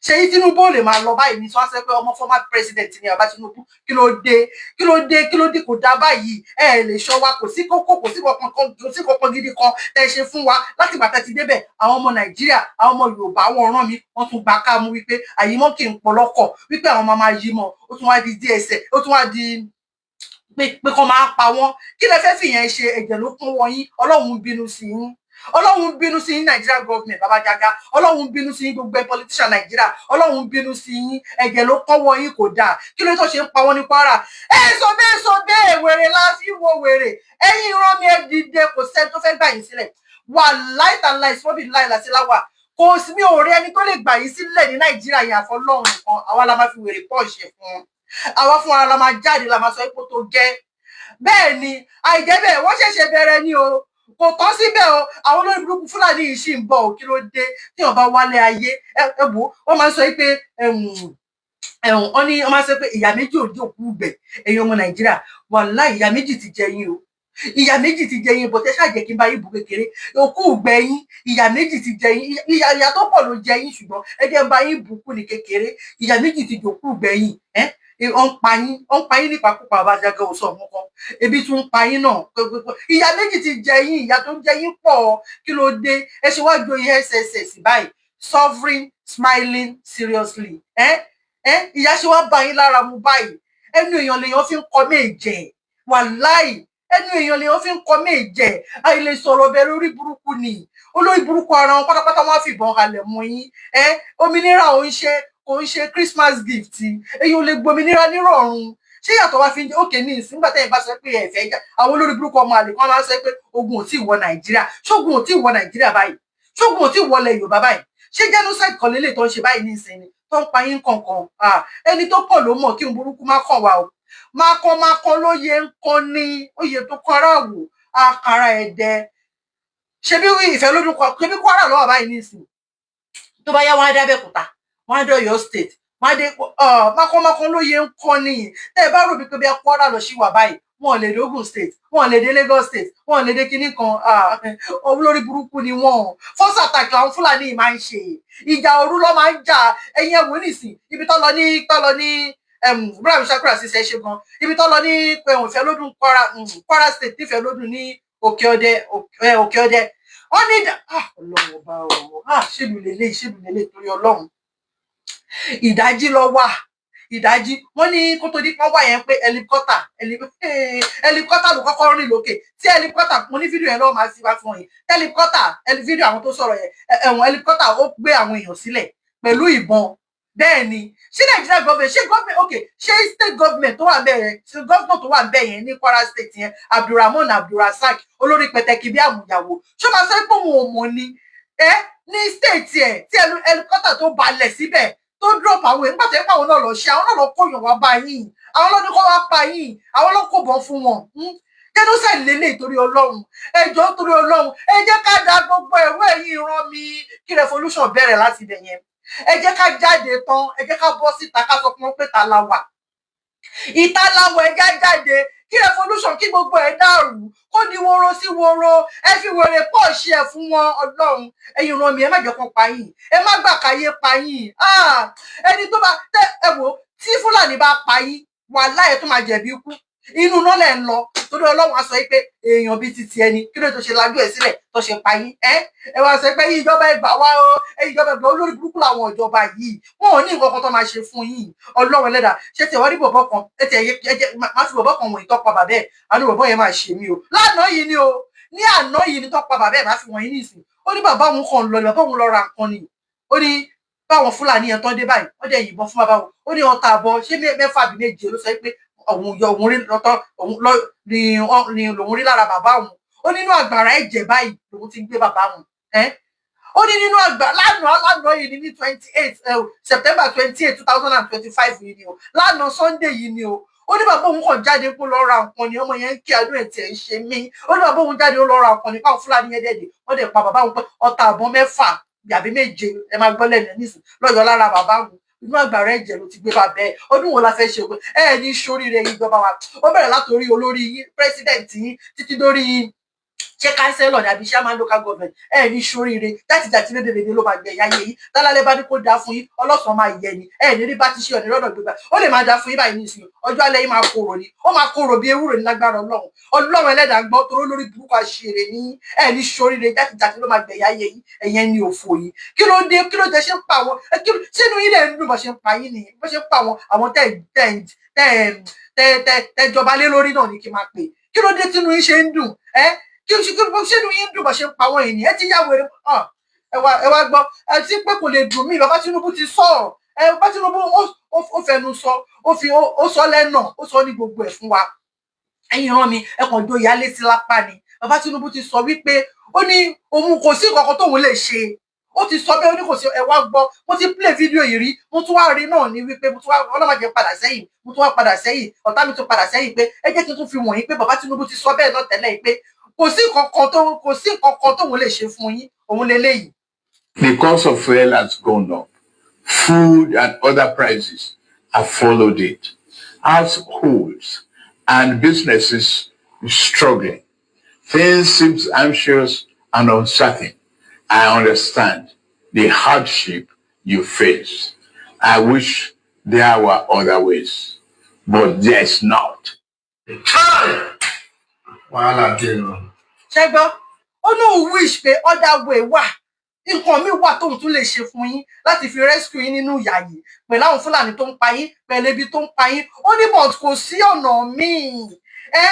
Ṣèyí Tinubu ò lè máa lọ báyìí ní sọ́wọ́n sẹ́ pé ọmọ former president ni bàbá Tinubu. Kí ló dé? Kí ló dé? Kí ló dé? Kò dá báyìí. Ẹ lè ṣọ́ wa, kò sí kókó, kò sí kankan, kò sí kankan gidi kan tẹ́ ṣe fún wa láti ìgbà tẹ́ ti débẹ̀. Àwọn ọmọ Nàìjíríà, àwọn ọmọ Yorùbá, wọn rán mi, wọ́n tún gba ká mú wípé àyímọ́ kì í pọlọ́kọ̀, wípé àwọn máa máa yí mọ́. Ó tún wá di DSS, ó tún wá di pé kọ́ máa pa wọ́n. Kí lẹ fẹ́ fìyẹn ṣe? Ẹ̀jẹ̀ ló kún wọ́n yín. Ọlọ́run bínú sí yín, Ọlọ́run bínú sí yín. Nigeria government, Babajaga, Ọlọ́run bínú sí yín. Gbogbo ẹ politician Nàìjíríà, Ọlọ́run bínú sí yín. Ẹ̀jẹ̀ ló kọ́ wọ́n yín, kò dáa. Kí ló tó ṣe ń pa wọ́n ní Kwara? Ẹ sọ bẹ́ẹ̀, sọ bẹ́ẹ̀. Wèrè la fi wo wèrè. Ẹ̀yin ìran mi, ẹ dìde. Kò sẹ́ni tó fẹ́ gbà yín sílẹ̀. Wà láìta láì sọ́bì láì láti láwà, kò sí, mi ò rí ẹni tó lè gbà yín sílẹ̀ ní Nàìjíríà yẹn, àfọlọ́run nìkan. Àwa la máa fi wèrè pọ̀ ṣe fún wọn. Àwa fúnra la máa jáde, la máa sọ ipò tó gẹ́. Bẹ́ẹ̀ ni, àìjẹ́ bẹ́ẹ̀, wọ́n ṣẹ̀ṣẹ̀ bẹ̀rẹ̀ ni o, kò tán síbẹ̀ o. Àwọn olórí burúkú Fúlàní yìí ṣì ń bọ̀ o. Kí ló dé tí wọ́n bá wálé ayé? Ẹ wò, wọ́n máa ń sọ pé ẹ̀hún, wọ́n ní wọ́n máa ń sọ pé ìyá méjì ò dé òkú gbẹ̀. Ẹ̀yin ọmọ Nàìjíríà, wàláhì, ìyá méjì ti jẹ yín o, ìyá méjì ti jẹ yín bọ̀. Tẹ́ ṣáà jẹ́ kí n bá yín bù kékeré òkú gbẹ̀ yín. Ìyá méjì ti jẹ yín, ìyá ìyá tó pọ̀ ló jẹ yín, ṣùgbọ́n ẹ jẹ́ n bá yín bù kú ní kékeré. Ìyá méjì ti jòkú gbẹ̀ yín. Ẹ́ ó ń pa yín, ó ń pa yín nípakúpa. Àbájáde ò sọ nǹkan, ebi tún ń pa yín náà. Ìyá méjì ti jẹ yín, ìyá tó ń jẹ yín pọ̀. Kí ló dé? Ẹ ṣe wá joyè SSS báyìí, sovereign smiling seriously. Ẹ ìyá ṣe wá bá yín lára mu báyìí? Ẹnu èèyàn lèèyàn fi ń kọ méje, wàláì, ẹnu èèyàn lèèyàn fi ń kọ méje. Àìlè sọ̀rọ̀ bẹ̀rẹ̀ orí burúkú ni, olórí burúkú ara wọn pátápátá. Wọn á fìbọn halẹ̀ mọ́ yín. Ẹ òmìnira ò ń ṣe, kò ń ṣe Christmas gift. Èyí ò lè gbòmìnira nírọ̀rùn. Ṣé yàtọ̀ wá fi ń jẹ́ òkè ní ìsìn nígbà tẹ́yìn bá sọ pé ẹ fẹ́ jà? Àwọn olórí burúkú ọmọ àlè kan máa ń sọ pé ogun ò tí ì wọ Nàìjíríà. Ṣógun ò tí ì wọ Nàìjíríà báyìí? Ṣógun ò tí ì wọlé Yorùbá báyìí? Ṣé genocide kan lélẹ̀ tó ń ṣe báyìí ní ìsìn ni tó ń pa yín kọ̀ọ̀kan? Ẹni tó kọ̀ ló mọ̀. Kí n burúkú má kàn wá o. Mákan mákan ló yẹ ń kọ́ ní oyè tó kọ́ra wò àkàrà ẹ̀dẹ. Ṣebí ìfẹ́ lódún kọ, ṣebí Kwara lọ́wọ́ báyìí ní ìsìn. Tó bá yá, wọn á dé Abẹ́òkúta, wọn á dé Ọ̀yọ́ State, wọn á dé. Mákànmákàn ló yẹ ń kọ́ ní. Tẹ́ ẹ bá rò bí pé bí Kwara lọ sí wà báyìí, wọn ò lè dé Ogun State, wọn ò lè dé Lagos State, wọn ò lè dé kinní kan. Olórí burúkú ni wọn. First attack làwọn Fúlàní yìí máa ń ṣe. Ìjà òru ló máa ń jà. Ẹ̀yin ẹ wò nísìn, ibi tó lọ ní, tó lọ ní Ibrahim Shakura ṣiṣẹ́ ṣe gan, ibi tó lọ ní Ìfẹ́lódùn, Kwara, Kwara State, nífẹ̀ẹ́lódùn ní Òkè Ọdẹ, Òkè Ọdẹ. Wọ́n ní Ọlọ́run ọba o, ṣèlú lélẹ̀, ṣèlú lélẹ̀, torí Ọlọ́run. Ìdájí lọ wà, ìdájí. Wọ́n ní kó tó di pọ́n wà yẹn pé helicopter, helicopter ló kọ́kọ́ rìn lókè. Tí helicopter, mo ní fídíò yẹn lọ́wọ́, máa sí wá fún yín. Helicopter, fídíò àwọn tó sọ̀rọ̀ yẹn, ẹ̀wọ̀n helicopter ó gbé àwọn èèyàn sílẹ̀ pẹ̀lú ìbọn. Bẹ́ẹ̀ ni. Ṣé Nàìjíríà government, ṣé government, ok, ṣé state government tó wà bẹ́ẹ̀ yẹn, ṣé governor tó wà bẹ́ẹ̀ yẹn ní Kwara State yẹn, Abdulrahman Abdulrasaq, olórí pẹ̀tẹ́kì bí àmùyàwó, ṣó máa sọ pé òun ò mọ̀ ni? Ẹ ní state ẹ̀ tí helicopter tó balẹ̀ síbẹ̀, tó drop àwọn èèyàn, nígbà tó yẹ pé àwọn náà lọ ṣe, àwọn náà lọ kóyàn wá bá yín, àwọn ló ní kó wá pa yín, àwọn ló kó bọ̀ fún wọn. Genocide lélẹ̀. Torí Ọlọ́run, ẹ jọ̀ọ́, torí Ọlọ́run, ẹ jẹ́ ká da gbogbo ẹ̀rọ. Ẹ̀yìn ìran mi, kí revolution bẹ̀rẹ̀ láti ibẹ̀ yẹn. Ẹ jẹ́ ká jáde tán, ẹ jẹ́ ká bọ́ síta, ká sọ fún wọn pé ta la wà, ìta la wà. Ẹ já jáde, kí revolution, kí gbogbo ẹ dàrú, kó di woro sí woro. Ẹ fi wèrè pọ̀ ṣe ẹ fún wọn. Ọlọ́run, ẹ̀yin ìran mi, ẹ má jẹ́ kó pa yín, ẹ má gbà káyé pa yín. Ẹni tó bá tẹ ẹ wò, tí Fúlàní bá pa yín, wàhálà, ẹ tó máa jẹ̀bi ikú, inú iná lẹ̀ ń lọ. Torí Ọlọ́run á sọ pé èèyàn bíi ti tiẹ̀ ni, kí ló tó ṣe lajú ẹ̀ sílẹ̀ tó ṣe pa yín? Ẹ wá sọ pé ìjọba, ẹ gbà wá o, ìjọba, ẹgbà. Olórí burúkú làwọn ìjọba yìí, wọn ò ní nǹkan kan tó máa ṣe fún yín. Ọlọ́run ẹlẹ́dàá, ṣé tiẹ̀ wọ́n rí bọ̀bọ̀ kan? Ẹ tiẹ̀ ẹ jẹ́ má fi bọ̀bọ̀ kan wọ̀nyí tó pa bàbá ẹ̀. Àánú bọ̀bọ̀ yẹn máa ṣe mí o. Lánàá yìí ni o, ní àná yìí ni tó pa bàbá ẹ̀. Má fi wọ̀nyí nísìn. Ó ní bàbá òun kàn lọ ní, bàbá òun lọ ra nǹkan ni. Ó ní báwọn Fúlàní yẹn tán dé báyìí, wọ́n dẹ̀ yìnbọn fún bàbá wọn. Ó ní ọta àbọ̀ ṣé mẹ́fà bí méje ló sọ pé òun yọ, òun rí lọ́tọ̀ òun lọ ni lòun rí lára bàbá òun. Ó nínú àgbàrá ẹ̀jẹ̀ báyìí lòun ti ń gbé bàbá òun. Ó ní nínú àgbà lánàá, lánàá yìí ní ní 28 September 28, 2025 yìí ni o, lánàá Sunday yìí ni o. Ó ní bàbá òun kàn jáde kó lọ ra nǹkan ni. Ọmọ yẹn ń kí adó ẹ̀ tiẹ̀ ń ṣe mí. Ó ní bàbá òun jáde, ó lọ ra nǹkan ni, káwọn Fúlàní yẹn dẹ̀dẹ̀, wọ́n dẹ̀ pa bàbá òun pé ọta àbọ̀n mẹ́fà àbí méje, ẹ máa gbọ́ lẹ́nu nísìn lọ́yọ̀ọ́ lára bàbá òun. Inú àgbàrá ẹ̀jẹ̀ ló ti gbé bàbá ẹ̀. Ọdún wo la fẹ́ ṣe ògbó ẹ ní sóríire? Ìjọba wa, ó bẹ̀rẹ̀ látòrí olórí yín, president yín, títí dórí ṣé councillor ní àbí chairman local government. Ẹ ní sóríire. Játijàti lédèrèdè ló máa gbẹ ìyá yín. Tálálẹ́ bá ní kó dáa fún yín, ọlọ́sàn máa yẹ ni. Ẹ ní rí bá ti ṣe ọ̀nì rọ́dọ̀ gbégbá. Ó lè máa dáa fún yín báyìí ní ìsìn, ọjọ́ alẹ́ yín máa korò ni. Ó máa korò bí ewúro ní lágbára Ọlọ́run. Ọlọ́run ẹlẹ́dàá gbọ́ toró lórí burúkú àṣírí ní. Ẹ ní sóríire. Játijàti ló máa gbẹ ìyá yín, ẹ̀yẹn ní òfò yìí. Kí ló dé? Kí ló dé? Ṣe ń pa àwọn sínú yín lè ń dùn bó ṣe ń pa yín nìyí, bó ṣe ń pa àwọn tẹ́ tẹ́ tẹ́ tẹ́ tẹ́ jọba lé lórí náà ní kí n máa pè. Kí ló dé tínú yín ṣe ń dùn? Ẹ kí sínú yín dùn bó ṣe ń pa àwọn ènìyàn? Ẹ ti yá wèrè. Ẹ wá gbọ́, ẹ ti pé kò lè dùn mí. Bàbá Tinubu ti sọ̀rọ̀. Ẹ bàbá Tinubu ó fẹnu sọ, ó fi ó sọ lẹ́nà, ó sọ ní gbogbo ẹ̀ fún wa. Ẹ̀yin rán mi, ẹ kàn jó ìyá létí lápá ni. Bàbá Tinubu ti sọ wípé ó ní òun kò sí nǹkan kan tóun lè ṣe. Ó ti sọ bẹ́ẹ̀, ó ní kò sí. Ẹ wá gbọ́, mo ti play fídíò yìí rí, mo tún wá rí náà ní wípé mo tún wá ọlọ́màjẹ padà sẹ́yìn, mo tún wá padà sẹ́yìn, ọ̀tá mi tún padà sẹ́yìn pé ẹ jẹ́ kí n tún fi wọ̀nyí pé bàbá Tinubu ti sọ bẹ́ẹ̀ náà tẹ́lẹ̀ pé kò sí nǹkan kan tóun lè ṣe fún yín. Òun leléyìí. The cost of fuel has gone up. Food and other prices have followed it. Households and businesses struggling. Things seem anxious and uncertain. I understand the hardship you face. I wish there were other ways, but there's not. Wàhálà dé o. Ṣé gbọ́? Ó ní òun wish pé other way wà, nǹkan míì wà tóun tún lè ṣe fún yín láti fi rescue yín nínú ìyà yìí pẹ̀lú àwọn Fúlàní tó ń pa yín, pẹ̀lú ebi tó ń pa yín. Ó ní but kò sí ọ̀nà míì. Ẹ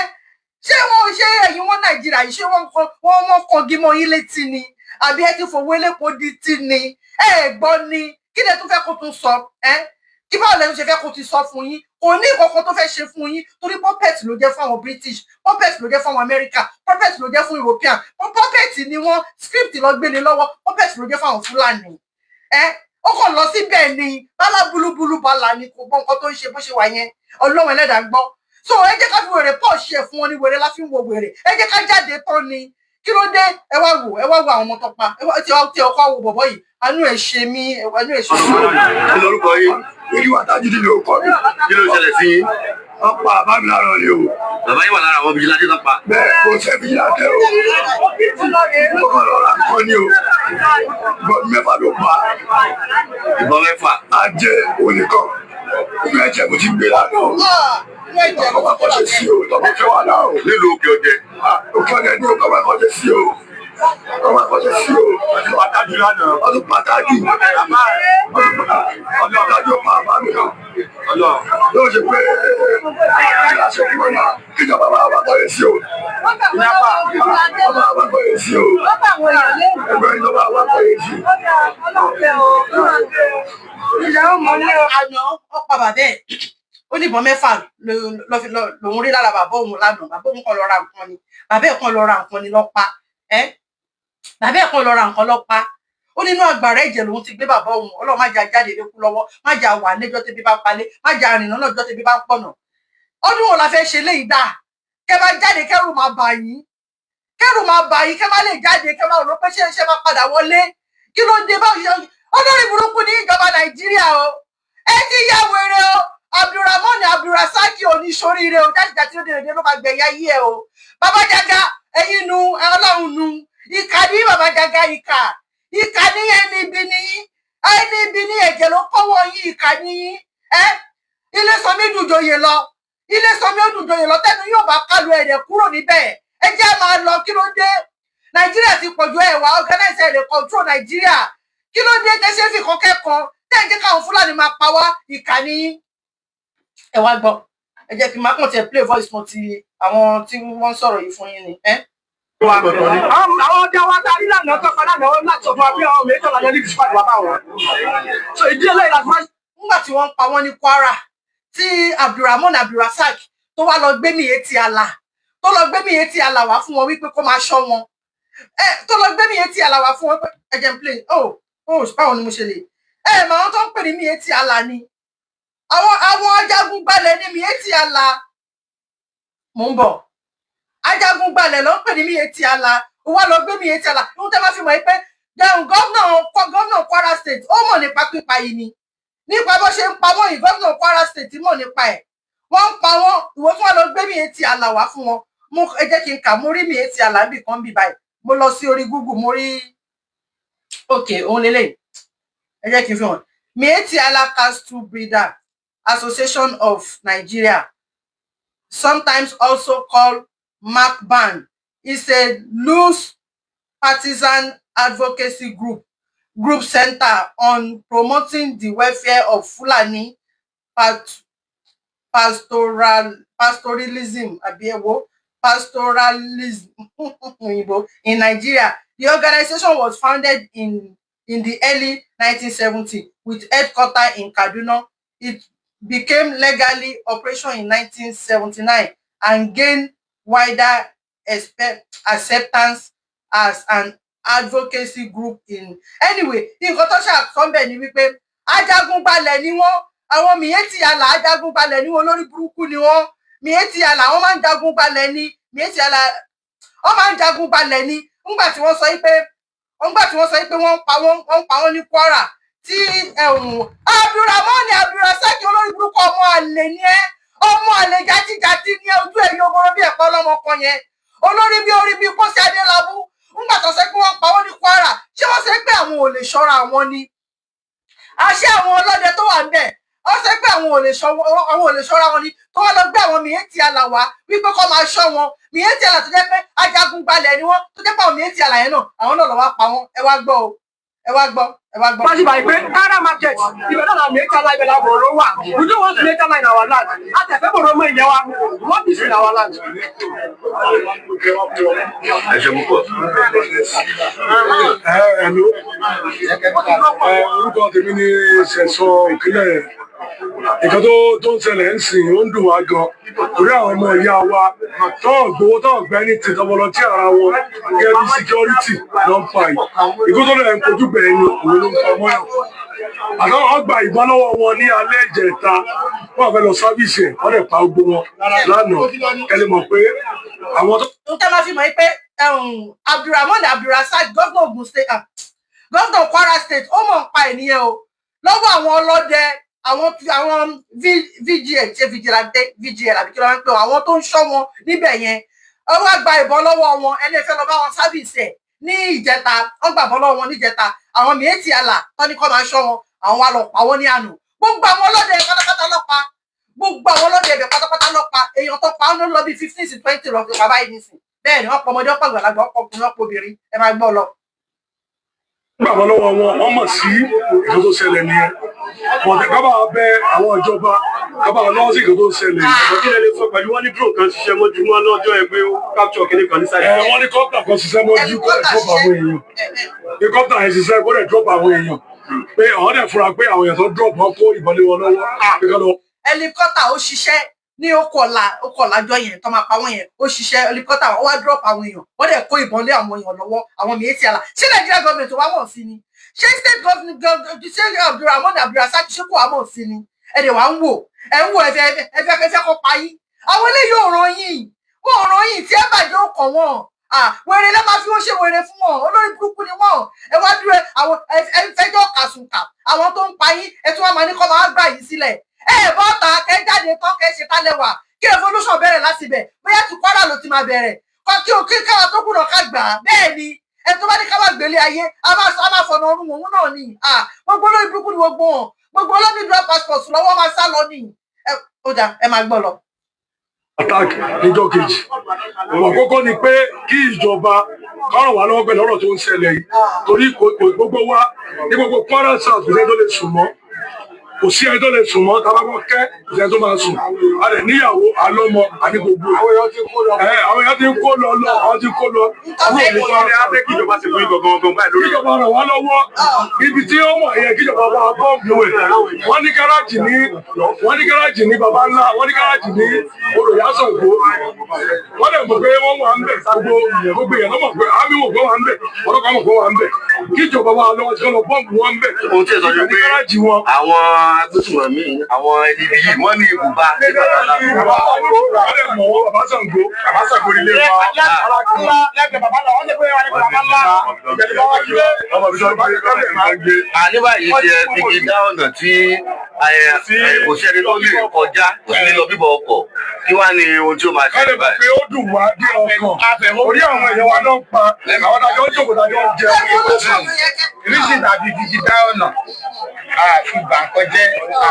ṣé wọ́n ṣé ẹ̀yin wọn Nàìjíríà yìí, ṣé wọ́n kọ wọ́n kọgi mọ́ yín létí ni, àbí ẹ ti fòwò elépo di tí ni? Ẹ gbọ́ ni, kí lẹ tún fẹ́ kó tún sọ? Ẹ kí báwo lẹ tún ṣe fẹ́ kó ti sọ fún yín? Kò ní nǹkan tó fẹ́ ṣe fún yín, torí puppet ló jẹ́ fún àwọn British, puppet ló jẹ́ fún àwọn America, puppet ló jẹ́ fún European, puppet ni wọ́n, script lọ gbélé lọ́wọ́, puppet ló jẹ́ fún àwọn Fúlàní. Ẹ ó kàn lọ síbẹ̀ ni bálá bulúbulú bala ni, kò gbọ́ nǹkan tó ń ṣe bó ṣe wà yẹn. Ọlọ́run ẹlẹ́dàá ń gbọ́. So ẹ jẹ́ ká fi wèrè pọ̀ ṣe fún wọn ní wèrè la fi ń wo wèrè. Ẹ jẹ́ ká jáde tán ni. Kí ló dé? Ẹ wá wò, ẹ wá wo àwọn ọmọ tó pa. Ẹ wá tí ọkọ wo bọ̀bọ̀ yìí, àánú ẹ̀ ṣe mí, àánú ẹ̀ ṣe mí. Kí lorúkọ yín? Ìwà Tajudeen ló kọ mi. Kí ló ṣẹlẹ̀ sí yín? Wọ́n pa bàbá mi láàárọ̀ ni o. Bàbá yín wà lára àwọn vigilante tó pa? Bẹ́ẹ̀, kò ṣe vigilante o. Mo kàn lọ ra nǹkan ni o. Ìbọn mẹ́fà ló pa. Ìbọn mẹ́fà. Ajé onìkan. Inú ẹ̀jẹ̀ mo ti gbé lánàá. Ọkọ̀ máa kọ́ṣe sí o, tọ́mọ fẹ́ wà náà o. Nílùú Òkè Ọdẹ. Òkè Ọdẹ ni o, kọ́ máa kọ́ṣe sí o. Kọ́ máa kọ́ṣe sí o. Wọ́n ti pàtàkì lánàá. Wọ́n tún pàtàkì. Ọdún pàtàkì ó pa bàbá mi náà. Yóò ṣe pé kí a ṣe fún ọ kíjọba máa wà kọ́lé sí o. Ọba wà kọ́lé sí o. Ẹgbẹ́ ìjọba wà kọ́lé sí. Àná ó pa bàbá ẹ̀, ó ní ìbọn mẹ́fà lòún rí lára bàbá òun lánàá. Bàbá òun kàn lọ ra nǹkan ni, bàbá ẹ̀ kàn lọ ra nǹkan ni lọ pa ẹ́. Bàbá ẹ̀ kàn lọ ra nǹkan lọ pa. Ó nínú àgbàrá ẹ̀jẹ̀ lòun ti gbé bàbá òun. Ọlọ́run má jà jáde lékú lọ́wọ́, má jà wà lẹ́jọ́ tẹ́bí bá palẹ̀, má jà rìnnà lọ́jọ́ tẹ́bí bá ń pọ̀nà. Ọdún wo la fẹ́ ṣe léyìí dáa? Kẹ́ bá jáde, kẹ́rù máa bà yín, kẹ́rù máa bà yín, kẹ́ má lè jáde, kẹ́ má rò pé ṣé ṣe máa padà wọlé. Kí ló dé? Báwo ṣe olórí burúkú ní ìjọba Nàìjíríà o? Ẹ ti ya wèrè o. Abdulrahman Abdulrasaki oníṣoríire o. Játijàti ó dèrèdè ló máa gbẹ̀yà yí ẹ o. Bàbá Jaga, ẹ̀yin nu Ọlọ́run nu. Ìkà ní bàbá Jaga, ìkà, ìkà ní. Ẹni ibi ní, ẹni ibi ní. Ẹ̀jẹ̀ ló kọ́wọ́ yín. Ìkà ní ẹ. Ilé sọmí dùjòyè lọ, ilé sọmí ó dùjòyè lọ. Tẹnu yóò bá kálu ẹ̀rẹ̀ kúrò níbẹ̀. Ẹ jẹ́ máa lọ. Kí ló dé? Nàìjíríà ti pọ̀jù. Ẹ̀ wá organize, ẹ̀ lè control Nàìjíríà. Kí ló dé tẹ́sí fi kan kẹ́kọ̀ọ́ tẹ́ ẹ̀ jẹ́ káwọn Fúlàní máa pa wá? Ìkà ní. Ẹ wá gbọ́, ẹ jẹ́ kí n máa kàn tiẹ̀ play voice note ti àwọn tí wọ́n ń sọ̀rọ̀ yìí fún yín ni. Àwọn ọdẹ wa ta nílànà tọpa lánàá láti sọ fún wa pé àwọn méjì ọ̀la ní dispatch wà báwọn. So ìdí eléyìí láti máa. Nígbà tí wọ́n ń pa wọ́n ní Kwara, tí Abdulrahman Abdulrasaq tó wá lọ gbé Miyetti Allah, tó lọ gbé Miyetti Allah wá fún wọn wípé kó máa ṣọ́ wọn, ẹ tó lọ gbé Miyetti Allah wá fún wọn pé ẹ jẹ́ n play. Oh, báwo ni mo ṣe lè ẹ mọ àwọn tó ń pè ní Miyetti Allah ni àwọn ajagun gbalẹ̀ ní Miyetti Allah. Mò ń bọ̀. Ajagun gbalẹ̀ ló ń pè ní Miyetti Allah. Ó wá lọ gbé Miyetti Allah. Ohun tẹ́ bá fi mọ̀ pé jẹun, gómìnà Kwara State, ó mọ̀ nípa pípa yìí ni. Nípa bó ṣe ń pa wọ́n yìí, gómìnà Kwara State mọ̀ nípa ẹ̀. Wọ́n ń pa wọ́n. Ìwọ tí wọ́n lọ gbé Miyetti Allah wá fún wọn. Mo ẹ jẹ́ kí n kà. Mo rí Miyetti Allah bì kan bì báyìí. Mo lọ sí orí Google, mo rí. Ok, òun lélẹ̀. Ẹ jẹ́ kí n fi hàn. Miyetti Allah Cattle Breeder Association of Nigeria, sometimes also called MACBAN, is a loose partisan advocacy group center on promoting the welfare of Fulani pastoralism, àbí èwo, pastoralism òyìnbó, in Nigeria. The organization was founded in the early 1970s with headquarters in Kaduna. It became legally operational in 1979 and gained wider acceptance as an advocacy group in. Anyway, nǹkan tó ṣàkóso ni wípé ajagunbalẹ̀ ni wọ́n. Àwọn Miyetti Allah, ajagunbalẹ̀ ni wọ́n, olórí burúkú ni wọ́n. Miyetti Allah, wọ́n máa ń jagun balẹ̀ ni. Miyetti Allah, wọ́n máa ń jagun balẹ̀ ni. Ńgbà tí wọ́n sọ pé wọ́n ń pa wọ́n, wọ́n ń pa wọ́n ní Kwara, tí Abdulrahman Abdulrasaq, olórí burúkú, ọmọ àlè ni ẹ́, ọmọ àlè játíjátí ní ojú ẹ̀yìn ọmọ bí ẹ̀pọ̀ ọlọ́mọ kan yẹn, olórí bí orí bí pósí adélábù. Ńgbà tó sọ pé wọ́n pa wọ́n ní Kwara, ṣé wọ́n sọ pé àwọn ò lè ṣọ́ra àwọn ni? Àṣé àwọn ọlọ́dẹ tó wà ńbẹ̀, wọ́n sọ pé àwọn ò lè ṣọ́ra wọn ni, tó wọ́n lọ gbé àwọn Miyetti Allah wá wípé kó máa ṣọ́ wọn. Miyetti Allah tó jẹ́ pé ajagunbalẹ̀ ni wọ́n, tó jẹ́ pé àwọn Miyetti Allah yẹn náà, àwọn náà lọ wá pa wọ́n. Ẹ wá gbọ́ o, ẹ wá gbọ́, ẹ wá gbọ́. Wọ́n sì báyìí pé Kara market, ibẹ̀ náà la Miyetti Allah, ibẹ̀ la bòrò wà. We don't want Miyetti Allah in our land. A tẹ̀ fẹ́ bòrò mọ́ ìyẹn wa. We want peace in our land. Ẹ ṣe púpọ̀. Ẹ ẹnu ẹ, orúkọ tèmi ní Sẹ̀sán Òkìlẹ̀. Nǹkan tó ń ṣẹlẹ̀ ń sìn, ó ń dùn wá gan, torí àwọn ọmọ ìyá wa tó ń gbowó, tó ń gbẹ́ ní ti tọmọlọ tí ara wọn gẹ́gẹ́ bí security ló ń pa yìí. Ikú tó lẹ̀ ń kojú bẹ̀rẹ̀ ni òun ló ń pa mọ́yàn. Àtàwọn wọn gba ìbọn lọ́wọ́ wọn ní alẹ́ ìjẹta, wọ́n fẹ́ lọ service ẹ̀, wọ́n dẹ̀ pa gbogbo wọn lánàá. Ẹ lè mọ̀ pé àwọn tó Ohun tẹ́ máa fi mọ̀ pé Abdulrahman Abdulrasaq, gómìnà Ogun State, gómìnà Kwara State, ó mọ̀ ń pa ènìyàn o lọ́wọ́ àwọn ọlọ́dẹ, àwọn VGL, ṣe vigilante, VGL àbí kí ló máa ń pè wọ́n, àwọn tó ń ṣọ́ wọn níbẹ̀ yẹn. Ó wá gba ìbọn lọ́wọ́ wọn. Ẹni fẹ́ lọ bá wọn service ẹ̀ ní ìjẹta, wọ́n gbàbọ́ lọ́wọ́ wọn níjẹta. Àwọn Miyetti Allah tó ní kó máa ṣọ́ wọn, àwọn wa lọ pa wọ́n ní àná. Gbogbo àwọn ọlọ́dẹ pátápátá ló pa. Gbogbo àwọn ọlọ́dẹ ibẹ̀ pátápátá ló pa. Èèyàn tó pa ọ́n lọ bí 15 sí 20 lọ fi pa báyìí nísìn. Bẹ́ẹ̀ ni wọ́n pọ̀ ọmọdé, wọ́n pọ̀ àgbàlagbà, wọ́n pọ̀ ọkùnrin, wọ́n pọ̀ obìnrin. Ẹ máa gbọ́ lọ. Gbàgbọ́ lọ́wọ́ wọn, wọ́n mọ̀ sí nǹkan tó ṣẹlẹ̀ nìyẹn. Bọ̀dẹ̀ ká bá bẹ àwọn ìjọba, ká bá lọ́wọ́ sí nǹkan tó ṣẹlẹ̀ yìí. Kí lẹ lè sọ pẹ̀lú wọn ní drone kan ṣiṣẹ́ mọ́júmọ́ lọ́jọ́ ẹ pé ó capture kinní kan ní side? Ẹ wọ́n ní copter kan ṣiṣẹ́ mọ́jú, kó lè drop àwọn èèyàn, pé copter yẹn ṣiṣẹ́, kó lè drop àwọn èèyàn, pé àwọn dẹ̀ fura pé àwọn èèyàn tó drop wọn kó ìbọn lé wọn lọ́wọ́, pé kọ́ lọ Helicopter ó ṣiṣẹ́ ní okòọ̀la okòọ̀lájọ́ yẹn tó máa pa wọ́n yẹn. Ó ṣiṣẹ́, helicopter ó wá drop àwọn èèyàn, wọ́n dẹ̀ kó ìbọn lé àwọn èèyàn lọ́wọ́, àwọn Miyetti Allah. Ṣé Nigeria government wá mọ̀ sí ni? Ṣé state government, ṣé Abdulrahman Abdulrasaq, ṣé kò wá mọ̀ sí ni? Ẹ dẹ̀ wá ń wò, ẹ ń wò, ẹ fẹ́ kó pa yín. Àwọn eléyìí ò ràn yín, wọn ò ràn yín. Tí ẹ bàjẹ́ ó kàn wọ́n. Wèrè lẹ́ máa fi wọ́n ṣe wèrè fún wọn. Olórí burúkú ni wọ́n. Ẹ wá dúró, àwọn ẹ fẹjọ́ kàsùnkà àwọn tó ń pa yín, ẹ tún wá máa ní kọ́ máa gbà yín sílẹ̀. Ẹ bọ́ta, kẹ jáde tán, kẹ ṣe tálẹ̀wà, kí revolution bẹ̀rẹ̀ láti bẹ̀. Bóyá ti Kwara ló ti máa bẹ̀rẹ̀, kọ́ kí o kí káwa tó kùnà ká gbà á. Bẹ́ẹ̀ ni ẹ tó bá ní káwá gbélé ayé, a máa fọ̀nà ọ̀run òun náà ni. Gbogbo olórí burúkú ni gbogbo wọn. Gbogbo olórí dual passport lọ́wọ́ máa sá lọ ni. Ẹ ó dà, ẹ máa gbọ́ lọ. Attack níjọ́ kejì. Àkọ́kọ́ ni pé kí ìjọba kọ́ràn wá lọ́wọ́ pẹ̀lú ọ̀rọ̀ tó ń ṣẹlẹ̀ yìí, torí gbogbo wa ní gbogbo Kwara South, kò sí ẹni tó lè sùn mọ́, kò sí ẹni tó lè sùn mọ́. Tá a bá gbọ́ kẹ́, kò sí ẹni tó máa sùn. A lè níyàwó alọ́mọ àní gbogbo ẹ̀. Àwọn èèyàn ti ń kó lọ lọ, àwọn ti ń kó lọ kúrò ní Kwara. Kí lẹ kíjọba ṣe fún yín gangan gangan báyìí lórí? Kíjọba ràn wá lọ́wọ́ ibi tí ó wà yẹ, kíjọba bá bọ́ǹbù ẹ̀. Wọ́n ní gáràjì ní baba ńlá, wọ́n ní gáràjì ní olùyàsọ̀gbó. Wọ́n dẹ̀ mọ̀ pé wọ́n wà ń bẹ̀. Gbogbo èèyàn ló mọ̀ pé àmì wò pé wà ń bẹ̀, ọlọ́pàá mọ̀ pé wà ń bẹ̀. Kíjọba wà lọ́wọ́ tí wọ́n lọ bọ́ǹbù wọn ń bẹ̀. Ohun tí ẹ sọ ni ní pé gáràjì wọn. Àwọn agbésùnmọ̀mí, àwọn ẹni yìí, wọ́n ní ibùba ní bàbá ńlá. Wọ́n dẹ̀ mọ̀ wọ́n, bàbá Ṣàngó. Bàbá Ṣàngó nílé wa. Lẹ́gbẹ̀ẹ́ bàbá ńlá, wọ́n lè pé wọn ní bàbá ńlá. À ní báyìí tí ẹ fi dá ọ̀nà tí Kò sí ẹni tó lè kọjá, kò sí lílọ bíbọ̀ ọkọ̀. Kí wá ni ohun tí ó máa Ẹ lè ṣẹlẹ̀ mọ̀ báyìí? pé ó dùn wá dé ọkàn. Orí àwọn èèyàn wa náà ń pa, àwọn adájọ́ ń jókòó, dájọ́ ń jẹun. Revolution ló yẹ kẹ́. Reason tàbí gidi dá ọ̀nà àfi bàǹkọ́jẹ́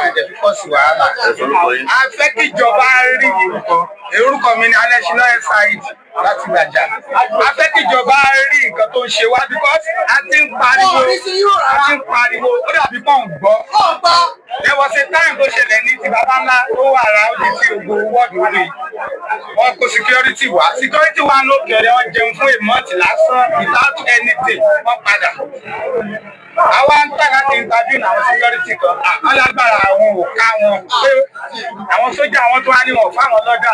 àjẹbí pọ̀ sí wàhálà. Ẹ sọ orúkọ yín. A fẹ́ kí ìjọba rí orúkọ mi ní Alẹ́ṣinlọ́ Saheed láti Gbàjà. A fẹ́ kí ìjọba rí nǹkan tó ń ṣe wá because a ti ń pariwo, Wọn ò rí sí yóò a rárá. ti ń pariwo, ó dàbí pọ̀ ń gbọ́. Wọ́n gbọ́. There was a time tó ṣẹlẹ̀ ní ti bàbá ńlá tó wà rà ó di ti ògo wọ́ọ̀dù rí. Wọ́n kó security wá. Security wá ló kẹ̀rẹ́, wọ́n jẹun fún a month lásán without anything. Wọ́n padà. Àwa ń tà láti interview àwọn security kan. Wọ́n lágbára àwọn ò ká wọn. Pé àwọn sójà àwọn tó wá ní wọn fáwọn lọ́dà.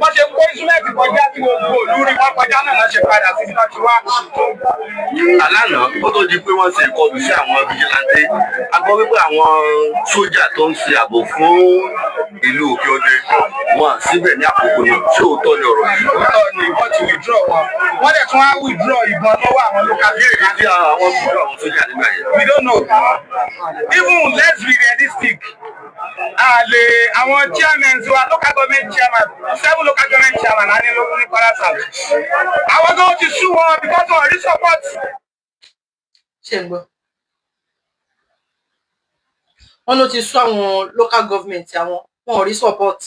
Wọ́n ṣe kó instrument kọjá tí gbogbo ìlú rí wọ́n kọjá náà lọ́ ṣe padà sí ibi tó ti wá. Alánà ó tó di pé wọ́n ṣe ìkọlù sí àwọn vigilante, a gbọ́ wípé àwọn sójà tó ń ṣe ààbò fún ìlú Òkè Ọdẹ wọn síbẹ̀ ní àkókò náà. Ṣé òótọ́ ni ọ̀rọ̀ yìí? Òótọ́ ni, wọ́n ti withdraw wọn. Wọ́n dẹ̀ tún wá withdraw ìbọn lọ́wọ́ àwọn local Kí èdè tí àwọn sójà, àwọn sójà nígbà yẹn? We don't know. Even, let's be realistic. Àlè àwọn chairmen wa, local government chairman, seven local government chairman á ní ló ní Kwara South. Àwọn tó ti sú wọn because wọn rí support. Ṣe ń gbọ́? Wọn ló ti sú àwọn local government, àwọn wọn ò rí support,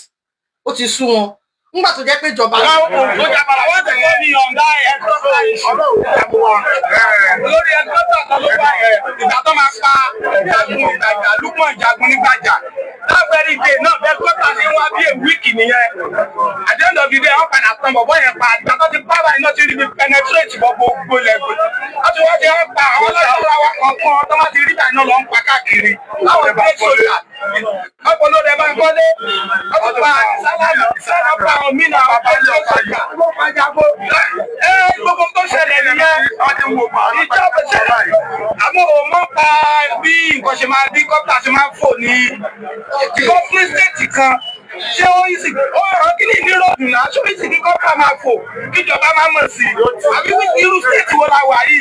ó ti sú wọn nígbà tó jẹ́ pé ìjọba. Àwọn wọ́n tẹ̀lé ní ọ̀gá ẹ̀kọ́ lórí ẹgbẹ́ tó ló wà yẹn. Ìgbà tó máa pa Ìjagun Ìgbàjà, Lúpọ̀ Ìjagun nígbàjà. That very day náà, bẹ́ẹ̀ kọ́tà ṣe ń wá bí a week nìyẹn. At the end of the day, wọ́n padà tán bọ̀bọ́ yẹn pa. Ìgbà tó ti pa báyìí náà ti rí bí penetrate bọ́ gbogbo lẹ́gbẹ̀ẹ́. Wọ́n ti wá ti wọ́n pa àwọn ọlọ́ṣọ́ra wa kọ̀ọ̀kan tó má ti rí báyìí náà lọ ń pa káàkiri. Láwọn ẹgbẹ́ sójà ọ̀pọ̀lọpọ̀ ẹ̀ bá ń kọ́lé. Wọ́n ti pa sálánà sálánà, pa àwọn mí náà, àwọn ọ̀pọ̀ sójà. Ẹ gbogbo tó ṣẹlẹ̀ nìyẹn. Ìjọba ṣẹlẹ̀ àmọ́ ò mọ̀ pa bí nǹkan ṣe máa bí kọ́pítà ṣe máa ń fò ní gọ́fúnì state kan. Ṣé ó yìí sì ó rán kí ní ní ròdù náà? Ṣé ó yìí sì kí kọ́pítà máa fò kíjọba máa mọ̀ sí i? Àbí irú state wo la wà yìí?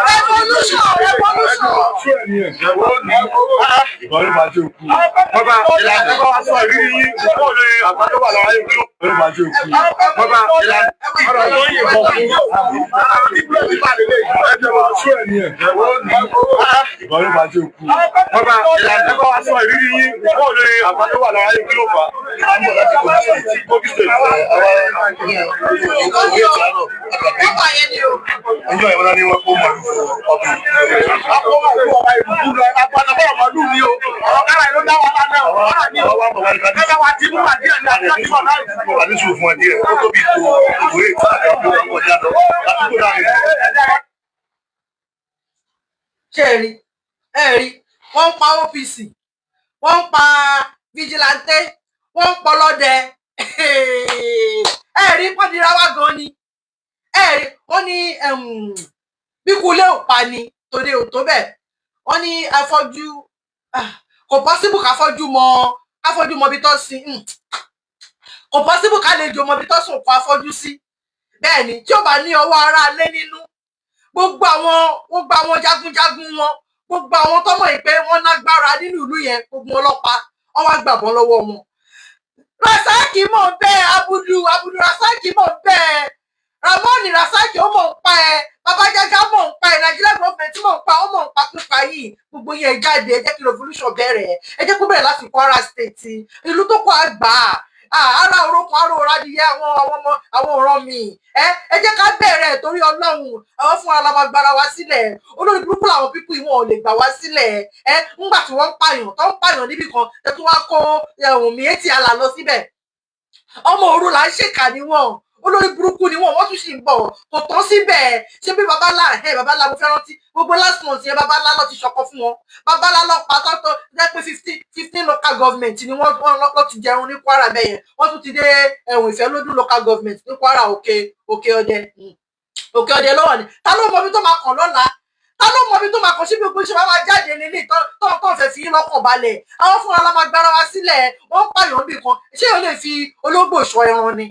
Revolution, revolution. Bàbá ìlànà bá wa sọ ìrírí yín kó lè àgbàdo wà lára yín kúrò. Bàbá ìlànà Ọ̀rọ̀ tó yìnbọn fún. Bàbá ìlànà bá wa sọ ìrírí yín kó lè àgbàdo wà lára yín kúrò fà. Kogi State. Wọ́n pa yẹn ni o. Ọjọ́ ìwọ́n náà ni wọ́n kó màlúù fún ọdún. Akó màlúù ọba ìbùkún lọ, agbada màlúù ni o. Ọ̀rọ̀ kára ìlú dá wa lánàá. Ọ̀rọ̀ ní Àwọn wa ń bọ̀ wá ní kábíyèsí. ẹgbẹ́ wa ti mú wa díẹ̀ ní àti àti bọ̀ láì. Mo wà ní sùúrù fún ẹ díẹ̀, ó tóbi tó ìwé ìta àti ọdún wa kọjá lọ. Lásìkò náà ni. Ṣé ẹ rí? Ẹ rí, wọ́n ń pa OPC, wọ́n ń pa vigilante, wọ́n ń pọlọ́dẹ. Ẹ rí pọ́ndìrà wá gan ni. Ẹ rí, wọ́n ní bí kulé ò pa ni tòde ò tó bẹ́ẹ̀. Wọ́n ní afọ́jú, ah, kò possible káfọ́jú mọ ibi tó sin, kò possible kálejò mọ ibi tó sùn kó afọ́jú sí. Bẹ́ẹ̀ ni, tí ó bá ní ọwọ́ ara lé nínú, gbogbo àwọn jagunjagun wọn, gbogbo àwọn tọmọ yìí pé wọ́n lágbára nínú ìlú yẹn, gbogbo wọn lọ́pa, wọ́n wá gbàbọn lọ́wọ́ wọn. Rasaki mọ̀ bẹ́ẹ̀, Abudu Abudu Rasaki mọ̀ bẹ́ẹ̀, Ramoni Rasaki ó mọ̀ ń pa ẹ, Babajaga mọ̀ ń pa ẹ, Nàìjíríà government mọ̀ ń pa ó, mọ̀ ń pa pípa yìí. Gbogbo yẹn jáde, ẹ jẹ́ kí revolution bẹ̀rẹ̀. Ẹ jẹ́ kó bẹ̀rẹ̀ láti Kwara State, ìlú tó kọ́ àgbà ara orókun ara òradìyẹ àwọn ọmọ àwọn ọ̀ràn mi. Ẹ jẹ́ ká bẹ̀rẹ̀ torí Ọlọ́run. Àwọn fúnra la máa gbára wa sílẹ̀. Olórí burúkú làwọn people yìí, wọn ò lè gbà wá sílẹ̀. Ẹ ńgbà tí wọ́n ń pààyàn tó ń pààyàn níbì kan, ẹ tún wá kó ẹ̀hún mi etí àlà lọ síbẹ̀. Ọmọ òru là ń ṣèkà ni wọn, olórí burúkú ni wọn. Wọ́n tún sì ń bọ̀, kò tán síbẹ̀. Ṣé bí babalá ẹ babalá, mo fẹ́ rántí gbogbo last month yẹn, babalá lọ ti ṣọkọ fún wọn, babalá lọ pa tọ́tọ́ jẹ́ pé 15 local government ni wọ́n lọ ti jẹun ní Kwara bẹ́ẹ̀ yẹn. Wọ́n tún ti dé ẹ̀wọ̀n Ìfẹ́lódún local government ní Kwara, Òkè Ọdẹ lọ́wọ́ ni. Ta ló mọ ibi tó máa kàn lọ́la? Ta ló mọ ibi tó máa kàn síbi gbogbo iṣẹ́ máa jáde nílé tó fẹ́ fi yín lọ́kàn balẹ̀? Àwọn fúnra la máa gbára wa sílẹ̀. Wọ́n ń pààyàn bì kan, ṣé o lè fi ológbò ṣọ́ ẹran ni?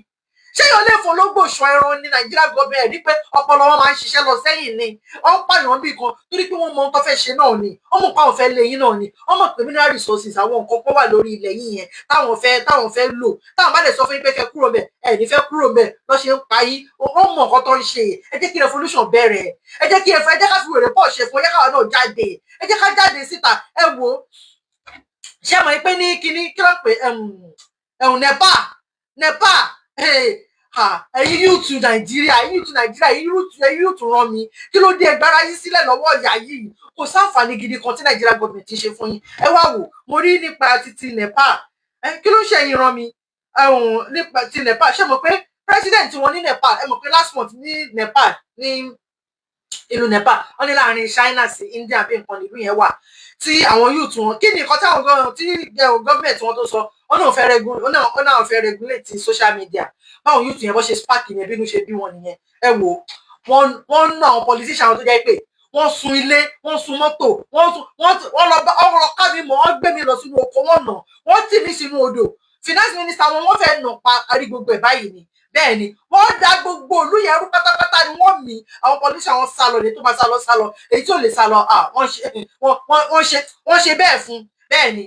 Ṣé yóò lè fọlọ́gbò ṣọ ẹran ní Nàìjíríà gọbẹ rí pé ọpọlọ wọn máa ń ṣiṣẹ́ lọ sẹ́yìn ni? Wọ́n ń pààyàn bí kan torí pé wọ́n mọ ohun tó fẹ́ ṣe náà ni. Wọ́n mọ̀ pé àwọn fẹ́ lé yín náà ni. Wọ́n mọ̀ pé mineral resources, àwọn nǹkan kan wà lórí ilẹ̀ yín yẹn táwọn fẹ́ lò. Táwọn bá lè sọ fún yín pé kẹ́ kúrò bẹ̀, ẹ̀ ní fẹ́ kúrò bẹ̀ lọ́ ṣe ń pa yín. Wọ́n mọ̀ nǹkan tó ń ṣe. Ẹ jẹ́ kí revolution bẹ̀rẹ̀. Ẹ jẹ́ ká fi wèrè pọ̀ ṣe fún ẹ. Jẹ́ káwa náà jáde, ẹ jẹ́ ká jáde síta. Ẹ wò ó, ṣé mọ̀ pé ní kíní, kí ló ń pè ẹ̀hún, NEPA, NEPA. Ẹ̀yin youth Nàìjíríà, ẹ̀yin youth Nàìjíríà, ẹ̀yin youth ràn mí. Kí ló dé? Ẹgbára yín sílẹ̀ lọ́wọ́ ìyá yìí. Kò sáǹfààní gidi kan tí Nàìjíríà gọọmenti ṣe fún yín. Ẹ wá wò, mo rí nípa títí NEPA. Kí ló ń ṣe ẹ̀yin ràn mí nípa ti NEPA? Ṣé mọ̀ pé president wọn ní NEPA, ẹ mọ̀ pé last month ní NEPA, ní ìlú NEPA, wọ́n ní láàrin China sí India bí nǹkan nílùú yẹn wà, tí àwọn youth wọn, kí ni nǹkan táwọn tí gọọmenti wọn tó sọ? Wọn náà fẹ́ regulate social media. Báwọn youth yẹn bọ́ ṣe spark yẹn, bínú ṣe bí wọn nìyẹn. Ẹ wò, wọ́n ná àwọn politician tó jẹ́ pé wọ́n sun ilé, wọ́n sun mọ́tò, wọ́n lọ bá ọ̀rọ̀ ká mi mọ̀, wọ́n gbé mi lọ sínú oko, wọ́n nà wọ́n tì mí sínú odò. Finance minister wọn, wọ́n fẹ́ nà pa àrí gbogbo ẹ̀ báyìí ni. Bẹ́ẹ̀ ni wọ́n da gbogbo ìlú yẹn rú pátápátá ni. Wọ́n mì àwọn politician wọn sá lọ. Èyí tó máa sá lọ sá lọ, èyí tí ò lè sá lọ, wọ́n ṣe bẹ́ẹ̀ fún. Bẹ́ẹ̀ ni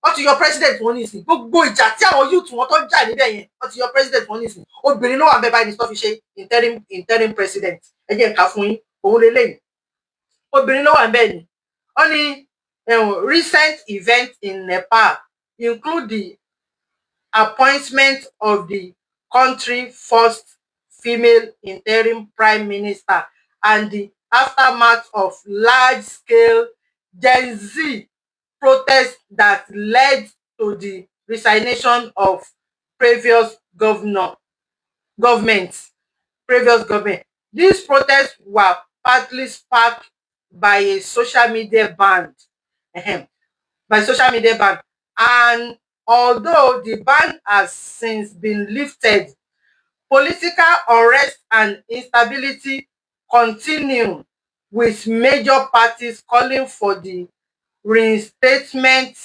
wọ́n ti yọ president wọn nísìn. Gbogbo ìjà tí àwọn youth wọn tó ń jà níbẹ̀ yẹn, wọ́n ti yọ president wọn nísìn. Obìnrin ló wà bẹ́ẹ̀ báyìí ní tó fi ṣe interim president. Ẹ jẹ́ n kà fún yín, òun lélẹ́yìí, obìnrin ló wà bẹ́ẹ̀ ni. Wọ́n ní recent events in Nepal include the appointment of the country first female interim prime minister and the aftermath of large-scale Gen Z protests that led to the resignation of previous governor government previous government. These protests were partly sparked by a social media ban, by social media ban, and although the ban has since been lifted, political unrest and instability continue, with major parties calling for the reinstatement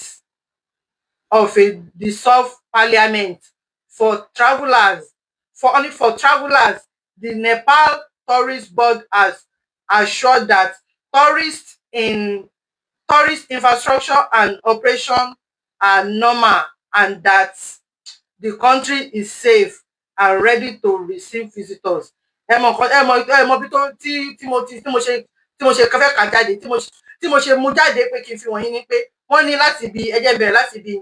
of a dissolved parliament. For only for travelers, the Nepal Tourist Board has assured that tourist infrastructure and operation are normal and that the country is safe and ready to receive visitors. Ẹ mọ nǹkan, ẹ mọ bí tó tí tí mo ti tí mo ṣe fẹ́ kà jáde, tí mo ṣe mú jáde pé kí n fi wọ̀nyí ni pé wọ́n ní láti bí, ẹ jẹ́ bẹ̀rẹ̀ láti bí.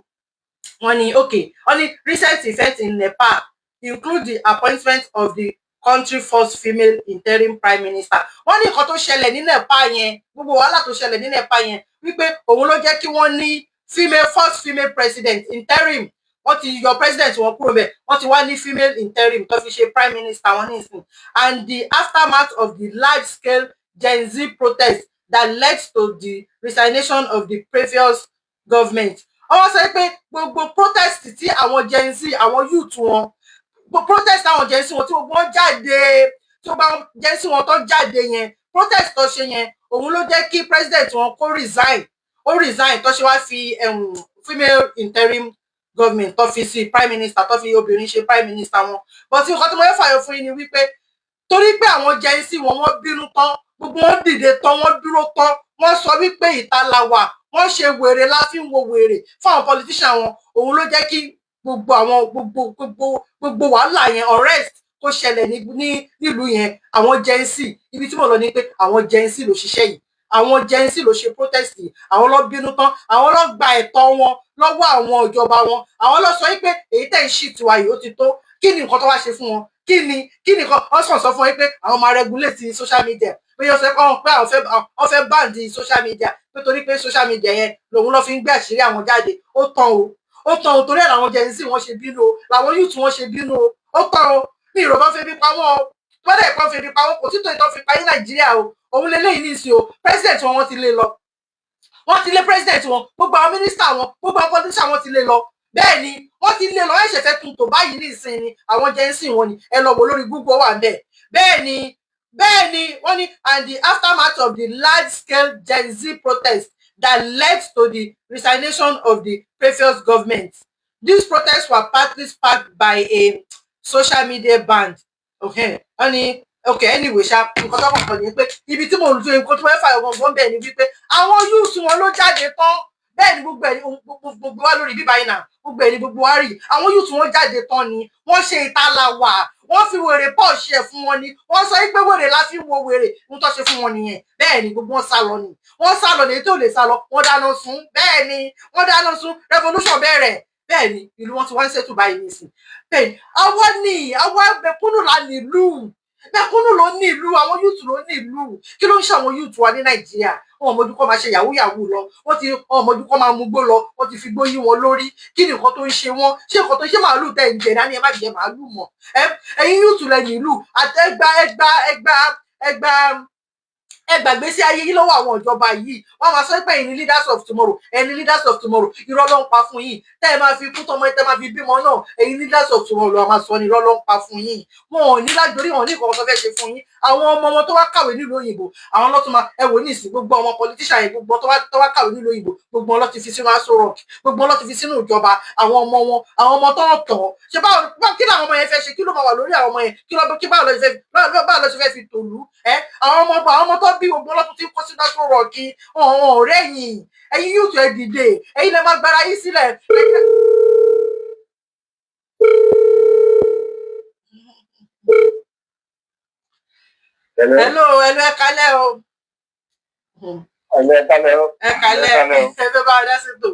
Wọ́n ní, okay, wọ́n ní recent events in Nepal include the appointment of the country first female interim prime minister. Wọ́n ní nǹkan tó ṣẹlẹ̀ ní Nepal yẹn, gbogbo wàhálà tó ṣẹlẹ̀ ní Nepal yẹn, wípé òun ló jẹ́ kí wọ́n ní female first female president interim. Wọ́n ti yọ president wọn kúrò bẹ́ẹ̀, wọ́n ti wá ní female interim tó fi ṣe prime minister wọn nísìn, and the aftermath of the large scale Gen Z protest that led to the resignation of the previous government. Wọ́n sọ pé gbogbo protest tí àwọn Gen Z, àwọn youth wọn, gbogbo protest àwọn Gen Z wọn tí gbogbo wọn jáde, tí ó bá Gen Z wọn tó jáde yẹn, protest tó ṣe yẹn, òun ló jẹ́ kí president wọn kó resign. Ó resign tó ṣe wá fi female interim government tó fi sí prime minister, tó fi obìnrin ṣe prime minister wọn. But nǹkan tí mo fẹ́ fàyọ fún yín ni wípé torí pé àwọn Gen Z wọn, wọ́n bínú tán, gbogbo wọn dìde tán, wọ́n dúró tán, wọ́n sọ wípé ìta la wà, wọ́n ṣe wèrè la fi ń wo wèrè fún àwọn politician wọn. Òun ló jẹ́ kí gbogbo àwọn gbogbo gbogbo gbogbo wàhálà yẹn, unrest kó ṣẹlẹ̀ ní nílùú yẹn. Àwọn Gen Z, ibi tí mo lọ ni pé àwọn Gen Z ló ṣiṣẹ́ yìí, àwọn Gen Z ló ṣe protest yìí. Àwọn ló bínú tán, àwọn ló gba ẹ̀tọ́ wọn lọ́wọ́ àwọn ìjọba wọn, àwọn ló sọ wípé èyí tẹ̀ ń ṣì tiwa yìí, ó ti tó. Kí ni nǹkan tó wá ṣe fún wọn? Kí ni nǹkan wọ́n sàn sọ fún wọn pé àwọn máa regulate social media, pé yóò sọ pé àwọn fẹ́ ban di social media, nítorí pé social media yẹn lòun ló fi ń gbé àṣírí àwọn jáde. Ó tán o, ó tán o. Torí ẹ̀ làwọn Gen Z wọn ṣe bínú o, làwọn youth wọn ṣe bínú o. Ó tán o. Mi ìrò bá fi bí pa wọ́n o. Wọ́n dẹ̀ kàn fi bí pa wọ́n, kò títò ìtọ́ fi pa ní Nàìjíríà o. Òun lélẹ́yìí ní ìsìn o. President wọn, wọ́n ti lé lọ, wọ́n ti lé president wọn, gbogbo àwọn mínísítà wọn, gbogbo àwọn politician wọn ti lé lọ. Bẹ́ẹ̀ ni wọ́n ti lé lọ. Ẹ̀ṣẹ̀ fẹ́ tún tò báyìí ní ìsìn ni àwọn Gen Z wọn ni. Ẹ lọ wò lórí Google, wà bẹ́ẹ̀. Bẹ́ẹ̀ ni wọ́n ní and the aftermath of the large scale Gen Z protest that led to the resignation of the previous government. These protests were partly sparked by a Social media banned. Okay, wọ́n ní okay. Anyway ṣá, nǹkan tó kàn kàn ní pé ibi tí mò ń lo, nǹkan tó fẹ́ fà gbọ̀ngàn bẹ́ẹ̀ ni wípé àwọn youth wọn ló jáde tán. Bẹ́ẹ̀ ni gbogbo ẹ̀ ní gbogbo wa lórí bíbá yìí náà, gbogbo ẹ̀ ní gbogbo wa rí. Àwọn youth wọn jáde tán ni wọ́n ṣe ìtàlà wà, wọ́n fi wèrè pọ̀ ṣe fún wọn ni. Wọ́n sọ pé wèrè la fi wo wèrè ń tọ́ ṣe fún wọn nìyẹn. Bẹ́ẹ̀ ni gbogbo wọn sá lọ ni, wọ́n sá lọ ní èyí tó lè sá lọ, wọ́n dáná sun. Bẹ́ẹ̀ ni wọ́n dáná sun, revolution bẹ̀rẹ̀. Bẹ́ẹ̀ ni ìlú wọn ti wá ń ṣètò báyìí nísìn. Bẹ́ẹ̀ ni àwa ni àwa mẹ̀kúnnù la nílùú, mẹ̀kúnnù ló ní ìlú, àwọn youth ló ní ìlú. Kí ló ń ṣe àwọn youth wa ní Nàìjíríà? Wọn ò mọ̀jú kọ́ máa ṣe yahoo yahoo lọ, wọ́n ti wọn ò mọ̀jú kọ́ máa mugbó lọ, wọ́n ti fi gbó yí wọn lórí. Kí ni nǹkan tó ń ṣe wọ́n? Ṣé nǹkan tó ń ṣe màálù tẹ̀ ń jẹ náà ni? Ẹ má jẹ màálù mọ́. Ẹ̀yin youth lẹ nílùú. Àti ẹgbà ẹgbà ẹgbà ẹgbà ẹ gbàgbé sí ayé yìí lọ́wọ́ àwọn ìjọba yìí. Wọ́n máa sọ pé ẹ̀yin ni leaders of tomorrow, ẹ̀yin ni leaders of tomorrow. Irọ́ ló ń pa fún yín. Tẹ́ ẹ máa fi kú tọmọ, tẹ́ ẹ máa fi bímọ náà, ẹ̀yin leaders of tomorrow ló máa sọ ní. Irọ́ ló ń pa fún yín. Wọn ò ní lágbórí, wọn ò ní nǹkan tó fẹ́ ṣe fún yín. Àwọn ọmọ wọn tó wá kàwé nílùú òyìnbó, àwọn ló tún máa ẹ wò ní ìsìn. Gbogbo àwọn politician yẹn, gbogbo tó wá kàwé nílùú òyìnbó, gbogbo wọn ló ti fi sínú Aso Rock, gbogbo wọn ló ti fi sínú ìjọba. Àwọn ọmọ wọn, àwọn ọmọ tó ń tọ̀ ṣe báwo, kí làwọn ọmọ yẹn fẹ́ ṣe? Kí ló máa wà lórí àwọn ọmọ yẹn? Kí ló kí báwo lọ ṣe fẹ́, báwo lọ ṣe fẹ́ fi tòlú ẹ? Àwọn ọmọ tó bí, gbogbo wọn ló tún ti kó sínú Aso Rock. Ọ̀hún ọ̀rẹ́ yìí, ẹ̀yin yóò tún ẹ dìde, ẹ̀yin lè máa gbára yín sílẹ̀. Hello. Hello, hello, ẹ kalẹ́ o. Hello, ẹ kálẹ́ o. Ẹ kalẹ́. Ẹ kálẹ́ o. Ẹ fẹ́ bá a dá sí tò.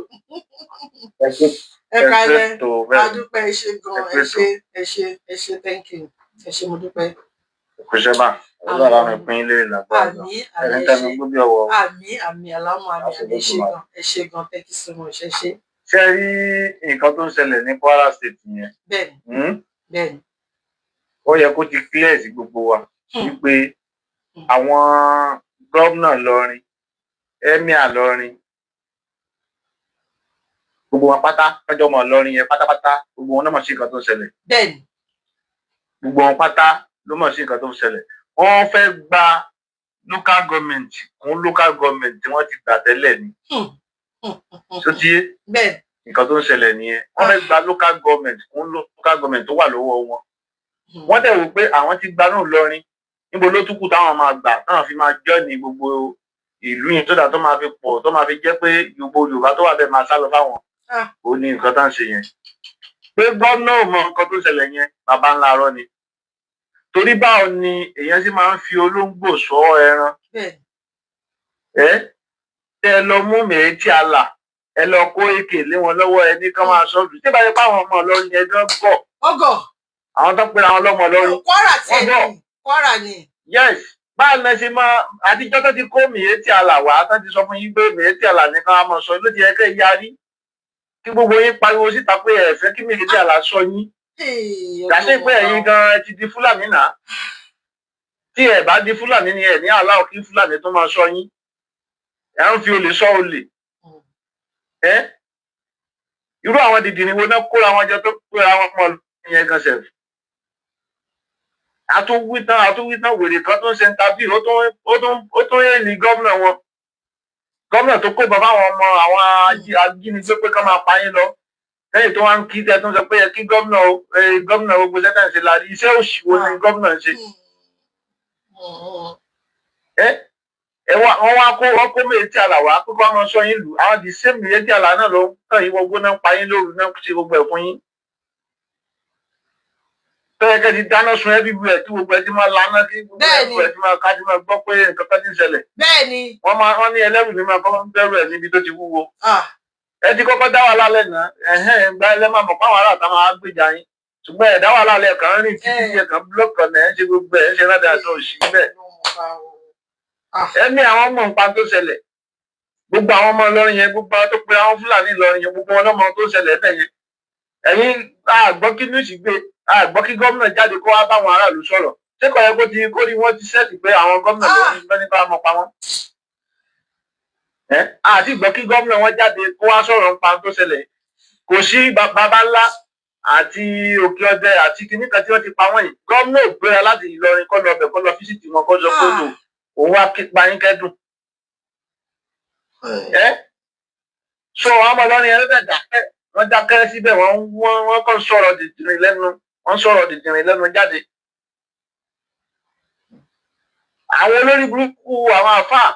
Ẹ kú Ẹ kalẹ́. ètò bẹ́ẹ̀ ni. Adúpẹ́, ẹ ṣé gan. Ẹ kú Ẹ ètò. ṣé, ẹ ṣé, ẹ ṣé, thank you, ẹ ṣé, mo dúpẹ́. Kò ṣe máa. Ọlọ́run á mi pín in lérè lágbára lọ. Àmín. Ẹni Àmín, ẹ tẹnu ṣé. gbó bí ọwọ́. Àmín, àmín, aláwọ̀ àmín, àmín. Ẹ ṣé gan, ẹ ṣé gan, thank you so much, ẹ ṣé. Ṣé ẹ rí nǹkan tó ń ṣẹlẹ̀ ní Kwara State yẹn? Bẹ́ẹ̀ni. Hmm? Bẹ́ẹ̀ni. Ó yẹ kó ti clear sí gbogbo wa wípé àwọn gómìnà Ìlọrin, Emir Ìlọrin, gbogbo wọn pátá, tọ́jọ́ ọmọ Ìlọrin yẹn pátápátá, gbogbo wọn náà mọ̀ sí nǹkan tó ń ṣẹlẹ̀. Gbogbo wọn pátá ló mọ̀ sí nǹkan tó ń ṣẹlẹ̀. Wọ́n fẹ́ gba local government kún local government tí wọ́n ti gbà tẹ́lẹ̀ ni. Tó ti yé? Bẹ́ẹ̀ni. Nǹkan tó ń ṣẹlẹ̀ nìyẹn. Wọ́n fẹ́ gba local government kún local government tó wà lọ́wọ́ wọn. Wọ́n dẹ̀ wò pé àwọn ti gba náà lọrin, níbo ló tún kù táwọn máa gbà táwọn fi máa join gbogbo ìlú yẹn, tó dà tó máa fi pọ̀, tó máa fi jẹ́ pé gbogbo Yorùbá tó wà bẹ́ẹ̀ máa sá lọ fáwọn? Ó ní nǹkan tá ń ṣe yẹn, pé gómìnà ò mọ nǹkan tó ṣẹlẹ̀ yẹn, bàbá ńlá arọ́ ni. Torí báwo ni èèyàn sì máa ń fi olóńgbò sọ ẹran? Ẹ tẹ ẹ lọ mú mèétí àlà, ẹ lọ kó èké lé wọn lọ́wọ́, ẹ ní kán máa sọ jù tí báyìí pé àwọn ọmọ Ìlọrin yẹn gan gọ̀. Ọgọ. Àwọn tó pera àwọn lọ́mọ Ìlọrin, Kwara tiẹ̀ wọ́n gọ̀. ni, Kwara ni. Yes, báwo ni ẹ ṣe máa, àtijọ́ tó ti kó mèétí àlà wá, tó ti sọ fún yín pé mèétí àlà ní kán máa sọ, ló ti yẹ kẹ́ ẹ yarí, kí gbogbo yín pariwo síta pé ẹ fẹ́ kí mèétí àlà sọ yín. Yàtọ̀ pé ẹ̀yin gan ẹ ti di Fúlàní náà. Tí ẹ bá di Fúlàní ni ẹ ní aláwọ̀ kí Fúlàní tó máa sọ yín. Ẹ ń fi olè sọ olè. Ẹ irú àwọn dìdìrín wo náà kóra wọn jọ tó kóra wọn mọ yẹn gan sef? Àtúwí tán, àtúwí tán, wèrè kan tó ń ṣe interview, ó tún yẹn ní gómìnà wọn, gómìnà tó kó bàbá àwọn ọmọ àwọn ajínigbé pé kán máa pa yín lọ, lẹ́yìn tó wá ń kí tẹ tó ń sọ pé ẹ kí gómìnà o, gómìnà gbogbo sẹ́tà ń ṣe la iṣẹ́ òṣì wo ni gómìnà ń ṣe? Ẹ ẹ wá, wọn wá kó, wọn kó méjì àlà wá pé kó wọn sọ yín lù. Àwọn the same méjì àlà náà ló ń kàn yín wọgbó náà, ń pa yín lóru náà, ṣe gbogbo ẹ̀ fún yín. Tọ́yẹ kẹ́ ti dáná sun everywhere, kí gbogbo ẹ ti máa laná, kí gbogbo ẹ ti máa ká ti máa gbọ́ pé nǹkan kan ti ń ṣẹlẹ̀. Wọ́n máa wọ́n ní ẹlẹ́rù ní máa kọ́ bẹ̀rù ẹ̀ níbi tó ti wúwo. Ẹ ti kọ́kọ́ dá wàhálà lẹ̀ náà, ẹ̀hẹ́n, gba ẹlẹ́ máa mọ̀ páwọn ará àtàwọn á gbèjà yín, ṣùgbọ́n ẹ̀ dá wàhálà lẹ̀, kàn ń rìn títí, ẹ̀ kàn búlọ̀kì ọ̀nà, ẹ̀ ń ṣe gbogbo ẹ̀, ń ṣe rádà tó òṣì bẹ́ẹ̀. Ẹ̀mí àwọn ọmọ nǹkan tó ṣẹlẹ̀, gbogbo àwọn ọmọ Ìlọrin yẹn, gbogbo àwọn tó pe àwọn Fúlàní Ìlọrin yẹn, gbogbo wọn lọ́mọ tó ṣẹlẹ̀ ẹ̀bẹ̀ yẹn. Ẹ̀yin àgbọ́ kí news gbé, àgbọ́ kí gómìnà jáde kó wá báwọn aráàlú sọ̀rọ̀. Ṣé kò yẹ kó ti kó ní wọ́n ti ṣẹ́ẹ̀tì pé àwọn gómìnà ló ń lọ nípa ọmọ pa wọ́n? Àti gbọ́ kí gómìnà wọn jáde kó wá sọ̀rọ̀ nípa tó ṣẹlẹ̀. Kò sí baba ńlá àti Òkè Ọdẹ àti kinní kan tí wọ́n ti pa wọ́n yìí, gómìnà ò gbéra láti Ìlọrin kó lọ bẹ̀, kó lọ visit wọn, kó sọ pé òun wá pa yín kẹ́dùn. Ẹ sọ àwọn ọmọ Ìlọrin yẹn lọ́dẹ̀ dákẹ́, wọ́n dákẹ́ síbẹ̀, wọ́n kàn sọ̀rọ̀ dìdìrín lẹ́nu. Wọ́n ń sọ̀rọ̀ dìndìnrín lẹ́nu jáde. Àwọn olórí burúkú àwọn àfáà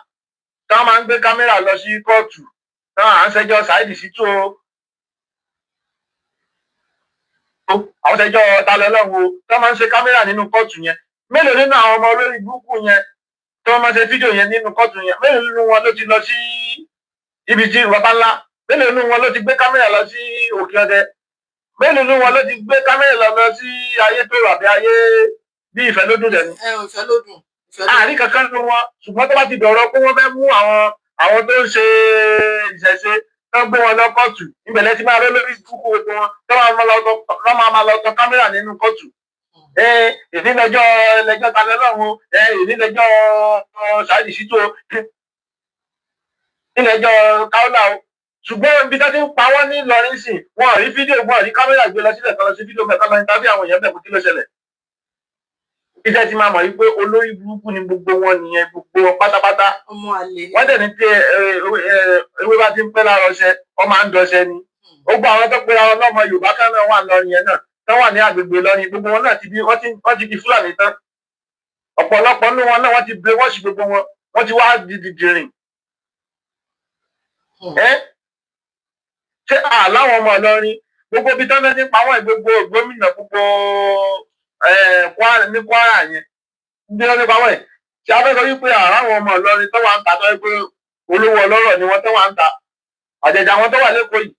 táwọn máa ń gbé kámẹ́rà lọ sí kóòtù, táwọn à ń ṣẹjọ́ Saheed Shittu o, àwọn ṣẹjọ́ Talọ́lọ́run o, táwọn máa ń ṣe kámẹ́rà nínú kóòtù yẹn, mélòó nínú àwọn ọmọ olórí burúkú yẹn tí wọ́n máa ń ṣe fídíò yẹn nínú kóòtù yẹn, mélòó nínú wọn ló ti lọ sí ibi tí baba ńlá, mélòó nínú wọn ló ti gbé kámẹ́rà lọ sí Òkè Ọdẹ, mélòó nínú wọn ló ti gbé kámẹ́rà lọ sí Ayétòrò àbí ayé bí Ìfẹ́lódùn dẹ̀ ni? Ẹ ò, Ìfẹ́lódùn, Ìfẹ́lódùn. Àárín kankan nínú wọn. Ṣùgbọ́n tó bá ti dọ̀rọ̀ pé wọ́n fẹ́ mú àwọn tó ń ṣe ìṣẹ̀ṣe tó ń gbé wọn lọ kóòtù, ibẹ̀ lẹ ti máa rẹ́ lórí kúkú gbogbo wọn tó máa lọ tọ kámẹ́rà nínú kóòtù. Ìnílẹ̀jọ́ lẹ́jọ́ Talọ́lọ́run, ìnílẹ̀jọ́ Saheed Shittu, ìnílẹ̀jọ́ Kaola o. Ṣùgbọ́n ibi tó ti ń pa wọ́n ní Ìlọrin sìn, wọn ò rí fídíò, wọn ò rí kámẹ́rà gbé lọ sílẹ̀ kan lọ sí fídíò mẹ́ta lọ ní tàbí àwọn èèyàn bẹ̀ pé kí ló ṣẹlẹ̀. Iṣẹ́ ti máa mọ̀ wípé olórí burúkú ni gbogbo wọn nìyẹn, gbogbo wọn pátápátá. Ọmọ àlè ni. Wọ́n dẹ̀ ní tí ewé bá ti ń pẹ́ lára ọṣẹ, wọ́n máa ń dọṣẹ ni. Gbogbo àwọn tó pera wọn lọ́mọ Yorùbá kan náà wà lọ́rin yẹn náà, tó wà ní agbègbè Ìlọrin, gbogbo wọn náà ti bí wọ́n ti di Fúlàní tán. Ọ̀pọ̀lọpọ̀ nínú wọn náà wọ́n ti brainwash gbogbo wọn, wọ́n ti wá di dìdìrìn. Ẹ́ ṣé àláwọn ọmọ Ìlọrin gbogbo ibi tó ń ti pa wọ́n, gbogbo gómìnà, gbogbo ní Kwara yẹn bí wọ́n ti pa wọ́n yìí, ṣé a fẹ́ sọ wípé àráwọn ọmọ Ìlọrin tó wà ń ta, tó wípé olówó ọlọ́rọ̀ ni wọ́n tó wà ń ta, àjẹjà àwọn tó wà lẹ́kọ̀ọ́ yìí,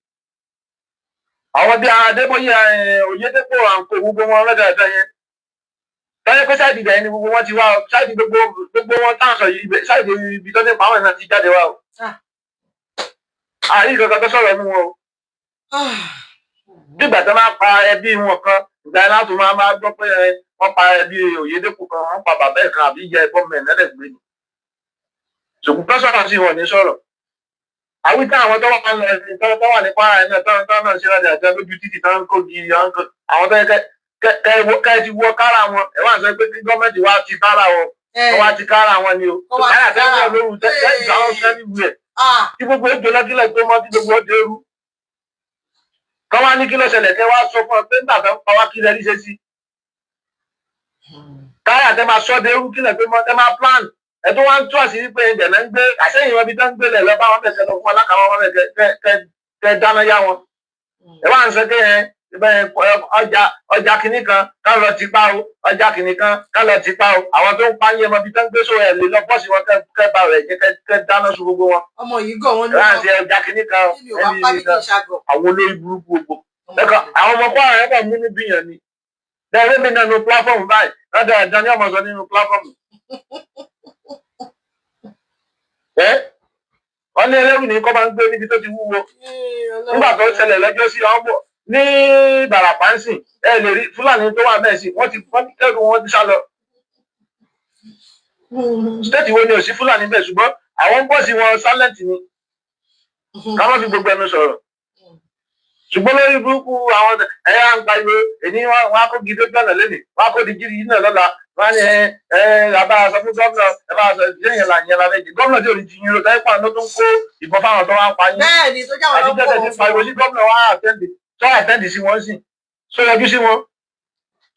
àwọn bíi Adébóyè, Oyèdépò àǹkó, gbogbo wọn lọ́dọọdọ yẹn tọ́yẹ pé side ibẹ̀ ni gbogbo wọn ti wá o. Side gbogbo wọn táwọn sọ yìí, side ibi tó ti pa wọ́n náà ti jáde wá o. Àárín kankan tó sọ̀rọ̀ nínú wọn o. Nígbà tó máa pa ẹbí wọn kan, ìgbà yẹn láti máa gbọ́ pé wọ́n pa ẹbí Oyèdépò kan, wọ́n pa bàbá ẹ̀ kan àbí ìyá ẹ̀bọ́n mẹ́rin lẹ́gbẹ̀ẹ́ ni. Ṣùgbọ́n tó sọ̀rọ̀ sí wọn ní sọ̀rọ̀. Àwítá àwọn tó wà lọ tó wà ní Kwara yẹn náà tó náà ṣe lọ́dẹ̀ àjọ lójú títì tó ń kógi àwọn tó yẹ kẹ́ ẹ ti wọ kára wọn, ẹ wá sọ pé kí gọ́ọ̀mẹ̀ntì wá ti kára wọn, wọ́n wá ti kára wọn ni o. Kára tẹ́wọ́ lóru tẹ́ ìgbà wọn fẹ́ níbu ẹ̀ tí gbogbo ètò lọ́kílẹ̀ tó mọ́ tí gbogbo ọdẹ rú. Kọ́ wá ní kí ló ṣẹlẹ̀, kẹ́ wá sọ fún ọ pé nígbà tó ń pa wá kí lẹ rí ṣe sí. Kára tẹ́ máa sọ́ de rú kílẹ̀ pé mọ́ tẹ́ máa plan ẹ tó wá ń tú àṣírí pé ibẹ̀ náà ń gbé àṣẹyìn wọn ibi tó ń gbélé lọ bá wọn bẹ̀sẹ̀ lọ fún alákàwọ́ wọn bẹ̀ kẹ́ dáná yá wọn. Ẹ wá ń sọ pé ẹ ọjà kìíní kan ká lọ ti pa o, ọjà kìíní kan ká lọ ti pa o, àwọn tó ń pa yín ẹmọ ibi tó ń gbé sóò ẹ lè lọ bọ́ọ̀sì wọn kẹ́ bá rẹ̀ jẹ́ kẹ́ dáná sun gbogbo wọn. Ọmọ yìí gọ̀ wọ́n ní ẹ wá ń ṣe ọjà kìíní kan ẹni kan àwọn olórí burúkú gbogbo. Àwọn ọmọ Kwara yẹn kàn múnú bíyàn ni. Bẹ́ẹ̀ mi náà nu pláfọ́ọ̀mù báyìí lọ́dọ̀ ẹ̀dá ní ọmọ sọ nínú pláfọ́ọ̀mù. Wọ́n ní ẹlẹ́rù ní kọ́ máa ń gbé níbi tó ti wúwo. Nígbà tó ṣẹlẹ̀ lọ́jọ́ sí ọmọ ní Ìbàràpá ń sìn, ẹ lè rí Fúlàní tó wà bẹ́ẹ̀ sí, wọ́n ti kẹ́rù wọn ti sá lọ. Stéètì wo ni ò sí Fúlàní bẹ́ẹ̀, ṣùgbọ́n àwọn ń bọ̀ sí wọn sálẹ̀tì ni. Ká má fi gbogbo ẹnu sọ̀rọ̀. Ṣùgbọ́n lórí burúkú àwọn ẹ̀yà ń pariwo èní wọn á kó gidi gbọ̀nà lẹ́nìí, wọn á kó di gidi náà lọ́la, wọn á ní ẹ ẹ bá a sọ fún gómìnà, ẹ bá a sọ yẹn là yẹn la fẹ́ jẹ gómìnà tí ò ní ti yín lò táyé pàánù tó ń kó ìbọn fáwọn tó wá ń pa yín. Bẹ́ẹ̀ni, tó jáwọn àti lọ́pọ̀ tẹ́tẹ́ ti pariwo sí gómìnà wa àtẹ́ǹdì tó àtẹ́ǹdì sí wọn sì sọ yọjú sí wọn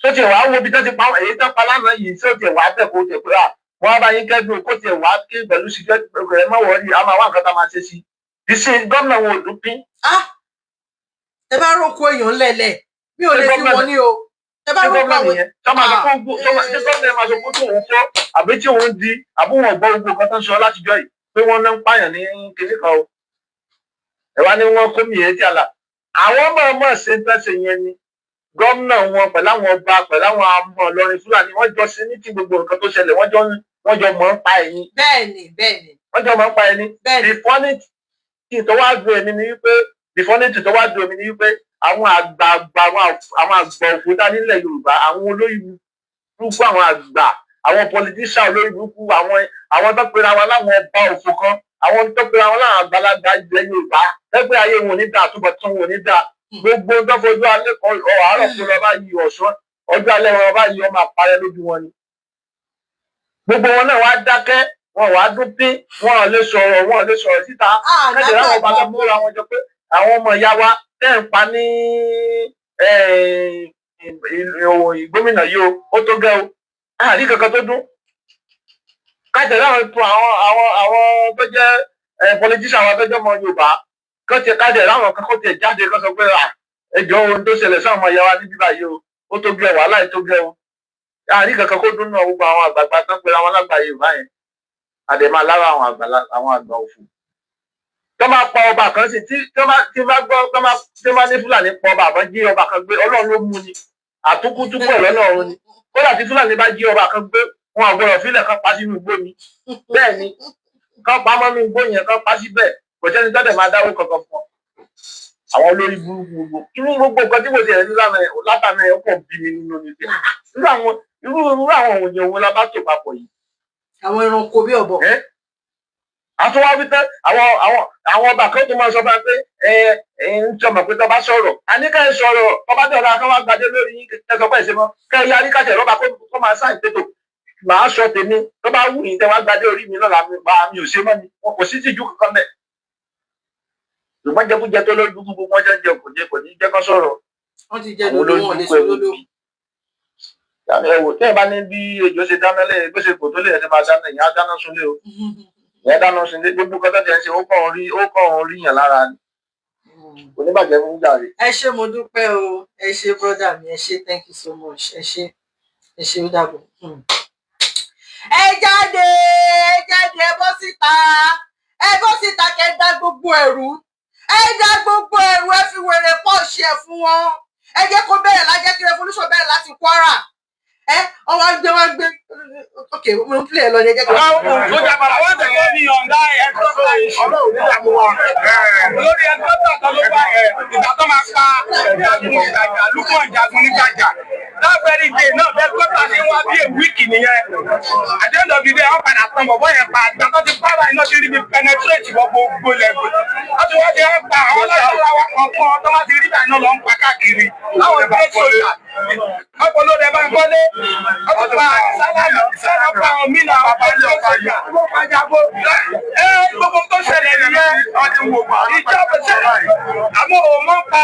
tó tiẹ̀ wá wo bí tó ti pa èyí tó pa lánàá yìí tó tiẹ̀ wá bẹ̀ kó tiẹ̀ pé à wọ́n á bá yín kẹ́dùn kó tiẹ̀ wá kí pẹ̀lú security ẹ má wọrí, a máa wá nǹkan tá a máa ṣe sí i gómìnà wọn ò dún pín. Ẹ bá roko èèyàn lẹ́lẹ̀ mi ò lè fi wọn ní o, ẹ bá roko àwọn. Ṣé gómìnà máa sọ pé tí òun fọ́ àbí tí òun di àbí wọn gbọ́ gbogbo nǹkan tó ń sọ látijọ́ yìí pé wọ́n ń pààyàn ní kinní kan o, ẹ wá ní wọ́n kó mi yẹn tí a là àwọn mọ̀ọ́mọ̀ ṣe ń tẹ́sẹ̀ yẹn ni gómìnà wọn pẹ̀lú àwọn ọba pẹ̀lú àwọn ọmọ Ìlọrin Fúlàní wọ́n jọ sí ní ti gbogbo nǹkan tó ṣẹlẹ̀, wọ́n jọ mọ̀ ń pa ẹ̀yìn. Bẹ́ẹ̀ni, bẹ́ẹ̀ni. Wọ́n jọ mọ̀ ń pa ẹ̀yìn. Bẹ́ẹ̀ni. The funny thing tó wá dùn èmi ni wípé àwọn àgbààgbà, àwọn àgbà òkúta nílẹ̀ Yorùbá, àwọn olórí burúkú, àwọn àgbà, àwọn politician olórí burúkú, àwọn tó pera wọn láwọn ọba òfò kan, àwọn tó pera wọn láwọn àgbàlagbà ilẹ̀ Yorùbá, lẹ́gbẹ́ ayé wọn ò ní dáa, àtúbọ̀tán wọn ò ní dáa. Gbogbo tó fojú alẹ́ àárọ̀ kó lọ báyìí, ọ̀sán ọjọ́ alẹ́ wọn báyìí ọmọ àparẹ́ lójú wọn ni. Gbogbo wọn náà wá dákẹ́, wọn wá dún pín, wọn ò lè sọ̀rọ̀, wọn ò lè sọ̀rọ̀ síta. Kẹ́tẹ̀ láwọn ọba tó kóra wọn jọ pé àwọn ọmọ ìyá wa tẹ́ ń pa ní Gómìnà yìí o, ó tó gẹ́ o, àárí kankan tó dún. Kájẹ láwọn tó àwọn tó jẹ́ politician, àwọn tó jẹ́ ọmọ Yorùbá kán tiẹ̀, kájẹ láwọn kan kó tiẹ̀ jáde kán sọ pé ẹ jọ̀ọ́, ohun tó ṣẹlẹ̀ sáwọn ọmọ ìyá wa níbí báyìí o, ó tó gẹ́, wàhálà yìí tó gẹ́ o. Àárí kankan kó dún náà. Gbogbo àwọn àgbààgbà tán pé àwọn alágbà Yorùbá yẹn, àdèmà lára àwọn àgbà, àwọn àgbà òfò tó máa pa ọba kan sí, tí tó máa tí bá gbọ́ tó máa tí máa ní Fúlàní pa ọba àbọ̀, jí ọba kan gbé, Ọlọ́run ló mú ni, àtúkútúkú ẹ̀ lọ́nà ọ̀run ni. Kódà tí Fúlàní bá jí ọba kan gbé, wọn àgbọ̀rọ̀ fílẹ̀ kan pa sínú igbó ni. Bẹ́ẹ̀ ni, kán pa mọ́nú igbó yẹn, kán pa síbẹ̀, kò sẹ́ni tọ́dẹ̀ máa dáwó kankan fún ọ. Àwọn olórí burúkú gbogbo, irú gbogbo nǹkan tí mo ti ẹ̀ ní látàná ẹ̀ pọ̀ bí mi nínú ni pé irú àwọn òyìn òun la bá tò papọ̀ yìí. Àwọn ẹranko bí ọ̀bọ. Àtúwá wípé àwọn ọba kan tó máa sọ fún wa pé ẹ ẹ ń sọmọ pé tọba sọ̀rọ̀, àní ká ẹ sọ̀rọ̀, ọba tí ọ̀la kan wá gbadé lórí yín, ẹ sọ pé ẹ ṣe mọ kẹ ẹ yarí káṣẹ rọba kó máa sáì tètò màá sọ tèmi, tó bá wù yín tẹ wá gbadé orí mi lọ́la, mi mi ò ṣe mọ́ ni. Wọn kò sí tìjú kankan mẹ́. Ṣùgbọ́n jẹkújẹ tó lójú gbogbo wọn jẹ jẹ kò jẹ kò ní jẹ́ kó sọ̀rọ̀. Wọ́n ti jẹ dodo, wọn ò lè sọ lódò. Ẹ wò, tẹ́ ẹ bá ní bí ejò ṣe dáná lẹ́yìn bó ṣe kò tó lè ẹ̀ ṣe máa dáná, ìyẹn á dáná sunlé o, ìyẹn dáná sunlé. Gbogbo kan tó ti ẹ̀ ń ṣe, ó kàn ń rí yàn lára ni. Kò ní bàjẹ́ fún jàre. Ẹ ṣé, mo dúpẹ́ o. Ẹ ṣé, brother mi, ẹ ṣé, thank you so much. Ẹ ṣé, ẹ ṣé, ó dàbọ̀. Ẹ jáde, ẹ jáde, ẹ bọ́ síta, ẹ bọ́ síta, kẹ́ dá gbogbo ẹ̀rú, ẹ dá gbogbo ẹ̀rú, ẹ fi wèrè pọ̀ ṣe ẹ̀ fún wọn. Ẹ jẹ́ kó bẹ̀rẹ̀ lájẹ́ kí revolution bẹ̀rẹ̀ láti Kwara. Ẹ wọ́n wá gbé, wọ́n gbé. Ok, mo ń play ẹ lọ ní, ẹ jẹ́ kí. Sójà padà wọ́n tẹ̀lé mi yọ̀ǹda helicopter issue. Ọlọ́run ní ìdààmú wa. Lórí helicopter kan ló wà yẹn, ìgbà tó máa pa Jagun Ìgbàjà, Lukman Jagun nígbàjà. That very day náà, helicopter ṣe ń wá bí a week nìyẹn. At the end of the day, wọ́n padà tán bọ̀bọ́ yẹn pa. Ìgbà tó ti pa báyìí náà ti rí bí penetrate wọ gbogbo lẹ́gbẹ̀ẹ́. Wọ́n ti wá ti wọ́n pa àwọn ọlọ́ṣọ́ra wa kọ̀ọ̀kan tó bá ti rí báyìí náà lọ ń pa káàkiri. Láwọn state soldier. Ọ̀pọ̀ ló dẹ̀ bá ń kọ́lé. Wọ́n ti pa Sálánà, Sálánà pa àwọn mí náà, àwọn state soldier. Ẹ gbogbo tó ṣẹlẹ̀ nìyẹn. Ìjọba ṣẹlẹ̀. Àmọ́ ò mọ̀ pa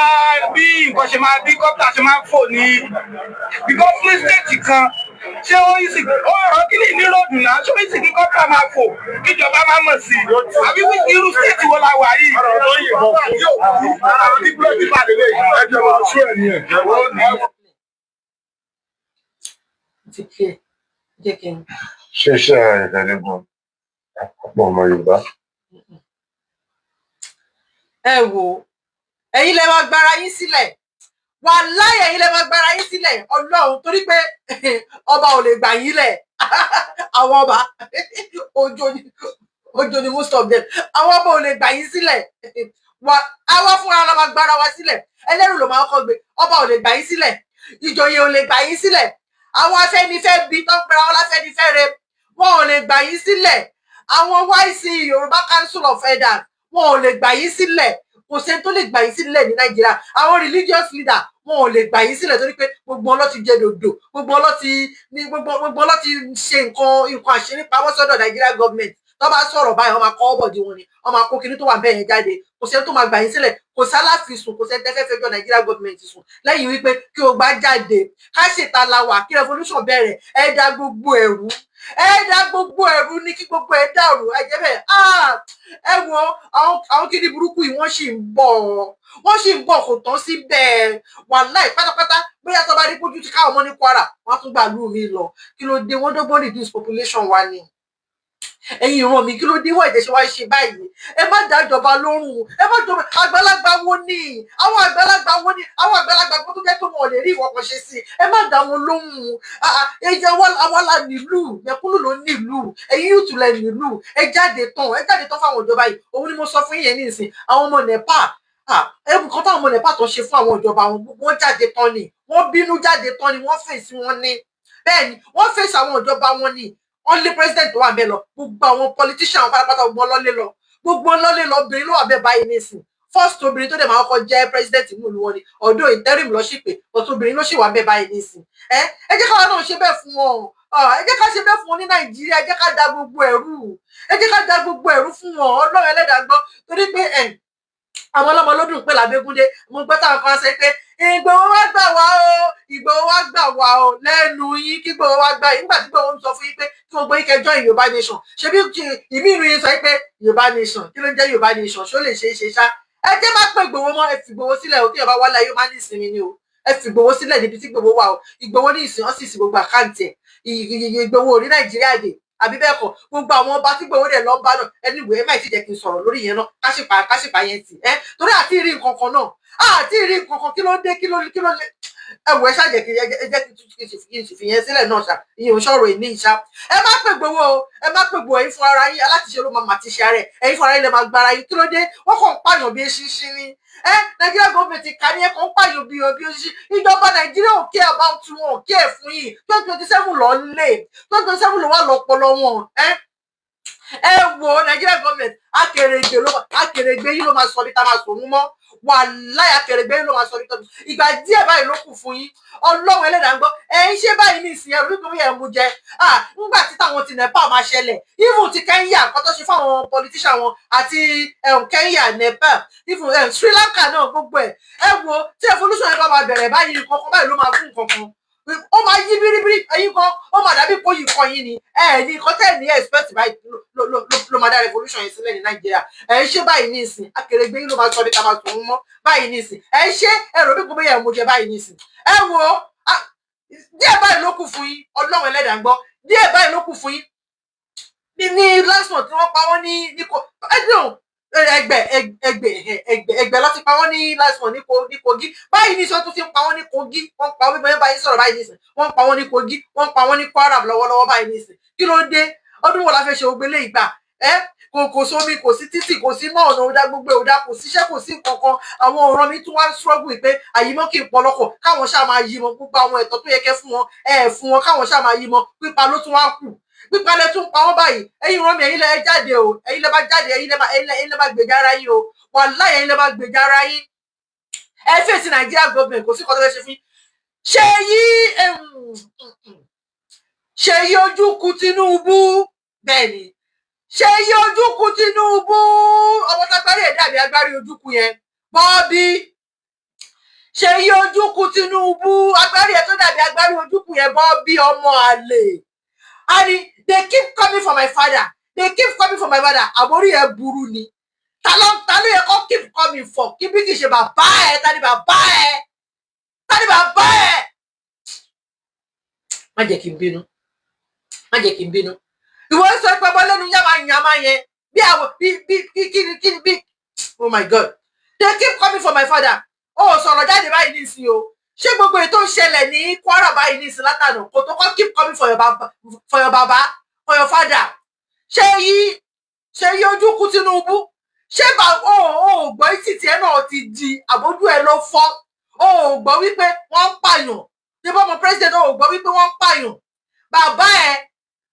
bí nǹkan ṣe máa bí copter ṣe máa ń fò ní. Because ní state kan, ṣé ó yìí sì ó rán kí ní ní road náà, ṣé ó yìí sì kí copter máa fò kíjọba máa mọ̀ sí i? Àbí irú state wo la wà yìí? Ọ̀rọ̀ tó yìnbọn fún yóò kú. Ara tí búrẹ́dì bá lè lè ẹjọ́ máa sú ẹ̀ ní ẹ̀. Ti play, jẹ́ kí n. Ṣíṣe ìdánilẹ́gbọ̀n àpapọ̀ ọmọ Yorùbá. Ẹ wò, ẹ̀yin lẹ máa gbára yín sílẹ̀, wàláhì, ẹ̀yin lẹ máa gbára yín sílẹ̀ Ọlọ́run, torí pé ọba ò lè gbà yín lẹ̀. Àwọn ọba ojo ni, ojo ni most of them. Àwọn ọba ò lè gbà yín sílẹ̀. Wà àwa fúnra la máa gbára wa sílẹ̀. Ẹlẹ́rù ló máa kọ́ gbé. Ọba ò lè gbà yín sílẹ̀, ìjòyè ò lè gbà yín sílẹ̀, àwọn Afẹ́nifẹ́ bí tó ń pera wọn láfẹ́nifẹ́re, wọn ò lè gbà yín sílẹ̀. Àwọn YC, Yorùbá Council of Elders, wọn ò lè gbà yín sílẹ̀. Kò sẹ́ni tó lè gbà yín sílẹ̀ ní Nàìjíríà. Àwọn religious leader, wọn ò lè gbà yín sílẹ̀, torí pé gbogbo wọn ló ti jẹ dòdò, gbogbo wọn ló ti ní, gbogbo wọn ló ti ṣe nǹkan àṣírí pamọ́ sọ́dọ̀ Nàìjíríà government. Tó bá sọ̀rọ̀ báyìí, wọ́n máa kọ́ ọ́bọ̀dì wọn ni, wọ́n máa kó kinní tó wà bẹ́ẹ̀ yẹn jáde. Kò sẹ́ni tó máa gbà yín sílẹ̀, kò sálàfisùn, kò sẹ́ni tẹ́fẹ́ fẹjọ́ Nàìjíríà government sùn lẹ́yìn wípé kí o gbá jáde, ká ṣètà la wà, kí revolution bẹ̀rẹ̀. Ẹ dá gbogbo ẹ̀rú, ẹ dá gbogbo ẹ̀rú ní kí gbogbo ẹ̀ dàrú. Ẹ jẹ́ bẹ́ẹ̀. Ẹ wo àwọn kíní burúkú yìí, wọ́n sì ń bọ̀, wọ́n sì ń bọ̀, kò tán síbẹ̀. Wàláì pátápátá, bóyá tó bá rí pójú tí káwọn ọmọ ní Kwara, wọ́n á tún gbà lù mí lọ. Kí ló dé? Wọ́n dọ́gbọ́n reduce population wa ni. Ẹ̀yin ìran mi, kí ló dé? Wọ́n ìjẹ́ ṣe wá ṣe báyìí. Ẹ má dájọba lórùn, ẹ má jọba. Àgbàlagbà wo ni àwọn àgbàlagbà wo ni àwọn àgbàlagbà tó jẹ́ pé wọn ò lè rí ìwọ kan ṣe sí? Ẹ má dá wọn lóhùn. Ẹ jẹ́ àwa la nílùú, mẹ̀kúnnù ló nílùú, ẹ̀yin yóò tún lẹ nílùú. Ẹ jáde tán, ẹ jáde tán fáwọn ìjọba yìí. Òun ni mo sọ fún yín nísìn, àwọn ọmọ NEPA, ẹbùn kan táwọn ọmọ NEPA tó ṣe fún àwọn ìjọba wọn, wọ́n jáde tán ni, wọ́n bínú jáde tán ni, wọ́n fèsì wọn ni. Bẹ́ẹ̀ ni, wọ́n fèsì àwọn ìjọba wọn ni. Wọ́n lé president tó wà bẹ́ẹ̀ lọ, gbogbo àwọn politician pátápátá, gbogbo ọlọ́lé lọ, gbogbo ọlọ́lé lọ. Obìnrin ló wà bẹ́ẹ̀ báyìí nísìn, first obìnrin tó dẹ̀ máa kọ́kọ́ jẹ́ president nínú ìlú wọn ni. Ọ̀dọ́ interim lọ sí pé, but obìnrin ló sì wà bẹ́ẹ̀ báyìí nísìn. Ẹ jẹ́ káwa náà ṣe bẹ́ẹ̀ fún wọn. Ẹ jẹ́ ká ṣe bẹ́ẹ̀ fún wọn ní Nàìjíríà. Ẹ jẹ́ ká da gbogbo ẹ̀rú, ẹ jẹ́ ká da gbogbo ẹ̀rú fún wọn. Ọlọ́run ẹlẹ́dàá gbọ́, torí pé ẹ̀ àwọn ọlọ́mọ ló dùn pé làbẹ́gúndé. Mo gbọ́ táwọn kan ṣe pé Ìgbòho wá gbà wá o, Ìgbòho wá gbà wá o. Lẹ́nu yín, kí Ìgbòho wá gbà yín nígbà tí Ìgbòho ń sọ fún yín pé kí gbogbo yín kẹjọ Yorùbá nation. Ṣebí ìmí ìlú yín sọ pé Yorùbá nation, kí ló ń jẹ́ Yorùbá nation? Ṣó lè ṣe é ṣe ṣá? Ẹ jẹ́ má pé Ìgbòho mọ́. Ẹ fi Ìgbòho sílẹ̀ o. Tí Yorùbá wálé ayé, má ní ìsinmi ni o. Ẹ fi Ìgbòho sílẹ̀ níbi tí Ìgbòho wà o. Ìgbòho ní ìsìn ọ́n sì sí gbogbo account ẹ̀. Ìgbòho ò ní Nàìjíríà dé, àbí bẹ́ẹ̀ kọ́? Gbogbo àwọn ọba tí Ìgbòho dẹ̀ lọ ń bá náà. Anyway, ẹ má ti jẹ́ kí n sọ̀rọ̀ lórí yẹn náà. Káṣípa yẹn tì ẹ́, torí àti rí nǹkan kan náà, àti rí nǹkan kan. Kí ló dé? Kí ló lé? Ẹ wò, ẹ ṣáà jẹ́ kí ẹ jẹ́ kí n sì fi yẹn sílẹ̀ náà ṣá. Ìyẹn ò sọ̀rọ̀ ìní ìṣá. Ẹ má pè Ìgbòho o, ẹ má pè Ìgbòho. Ẹ̀yin fún ara yín, alátiṣe ló máa mà ti ṣe ara ẹ̀. Ẹ̀yin fún ara yín lè máa gbára yín. Kí ló dé? Wọ́n kàn ń pààyàn bí eṣinṣin ni. Ẹ Nàìjíríà gọọmenti kà ní, ẹ kàn ń pààyàn bí eṣinṣin. Ìjọba Nàìjíríà ò care about wọn, ò care fún yìí. 2027 lọ lé, 2027 ló wà lọ́pọlọ wọn. Ẹ wo Nàìjíríà gọọmenti, akèrègbè ló, akèrègbè yìí ló máa sọ bí tá a máa sòun mọ́. Wàláì, akèrègbè yìí ló máa sọ bí tọ́jú. Ìgbà díẹ̀ báyìí ló kù fún yín. Ọlọ́run Ẹlẹ́dàá ń gbọ́. Ẹ ń ṣe báyìí ní ìsìn, ẹrú nítorí ẹ̀ mú jẹ. Nígbà tí táwọn ti Nepal máa ṣẹlẹ̀, even ti Kenya, nǹkan tó ṣe fáwọn politician wọn àti Kenya, Nepal, even Sri Lanka náà, gbogbo ẹ̀. Ẹ wo, tí evolution yẹn bá máa bẹ̀rẹ̀ báyìí, nǹkan kan báyìí ló máa fún nǹkan kan, ó máa yí bíríbírí. Ẹ̀yin kan, ó máa dàbí kó yìí kan yín ni. Ẹ ní nǹkan tẹ́ ẹ̀ ní expect báyìí ló máa dá revolution yẹn sílẹ̀ ní Nàìjíríà. Ẹ̀ ń ṣe báyìí ní ìsìn, akèrègbè yín ló máa sọ bí ká máa tòun mọ́ báyìí ní ìsìn. Ẹ̀ ń ṣe ẹ̀rọ bí kò bóyá ẹ̀ mú jẹ báyìí ní ìsìn. Ẹ wo, díẹ̀ báyìí ló kù fún yín. Ọlọ́run Ẹlẹ́dàá ń gbọ́, díẹ̀ báyìí ló kù fún yín. Ní last month tí wọ́n pa wọ́n ní kò ẹdùn ẹgbẹ ẹgbẹ ẹgbẹ ẹgbẹ lọ ti pa wọ́n ní last month ní Kogi. Báyìí ní sọ tún ti ń pa wọ́n ní Kogi. Wọ́n pa wọ́n báyìí sọ̀rọ̀ báyìí nísìn. Wọ́n pa wọ́n ní Kogi, wọ́n pa wọ́n ní Kwara lọ́wọ́lọ́wọ́ báyìí nísìn. Kí ló dé? Ọdún wo la fẹ́ ṣe gbogbo eléyìí gbà? Ẹ kò sómi, kò sí títì, kò sí náà, ọ̀nà òdà, gbogbo òdà, kò síṣẹ́, kò sí nǹkankan. Àwọn ọ̀ràn mi tún wá ń struggle pé àyímọ́ kì í pọlọ́kọ̀, káwọn ṣáà máa yí mọ. Gbogbo àwọn ẹ̀tọ́ tó yẹ kẹ́ fún wọn, ẹ fún wọn. Káwọn ṣáà máa yí mọ. Pípa ló tún wá kù, pípa lẹ tún pa wọ́n báyìí. Ẹ̀yin ràn mí, ẹ̀yin lẹ jáde o, ẹ̀yin lẹ bá jáde, ẹ̀yin lẹ bá gbèjà ara yín o. Wàláhì, ẹ̀yin lẹ bá gbèjà ara yín. Ẹ fèsì Nàìjíríà gọọmenti, kò sí kọ́ tó fẹ́ ṣe fún yín. Ṣèyí Ojúkù Tinubu, bẹ́ẹ̀ ni, Ṣèyí Ojúkù Tinubu, ọmọ tágbárí ẹ̀ dàbí agbárí Ojúkù yẹn. Bọ́ọ̀bí Ṣèyí Ojúkù Tinubu, agbárí ẹ̀ tó dàbí agbárí Ojúkù yẹn, bọ́ọ̀bí ọmọ àlè. And they keep coming for my father, they keep coming for my father. Àbórí ẹ̀ burú ni. Ta ló yẹ kó keep coming for? Kí bí kì í ṣe bàbá ẹ̀? Ta ni bàbá ẹ̀? Ta ni bàbá ẹ̀? Má jẹ́ kí n bínú, má jẹ́ kí n bínú. Ìwọ sọ pé ọmọ lẹ́nu yàmá yàmá yẹn bí àwọn bí kíni kíni bí. Oh my God, they keep coming for my father. Ó sọ̀rọ̀ jáde báyìí nísìnyí o. Ṣé gbogbo ètò ń ṣẹlẹ̀ ní Kwara báyìí nísìnyí látànà kò tó kọ́ keep coming for your baba, for your baba, for your father? Ṣé yí Ojúkú Tinubu, ṣé bá o ò gbọ́ ìtì tiẹ̀ náà ti di àbójú ẹ ló fọ́? O ò gbọ́ wípé wọ́n ń pààyàn ní bọ́mọ president? O ò gbọ́ wípé wọ́n ń pààyàn? Bàbá ẹ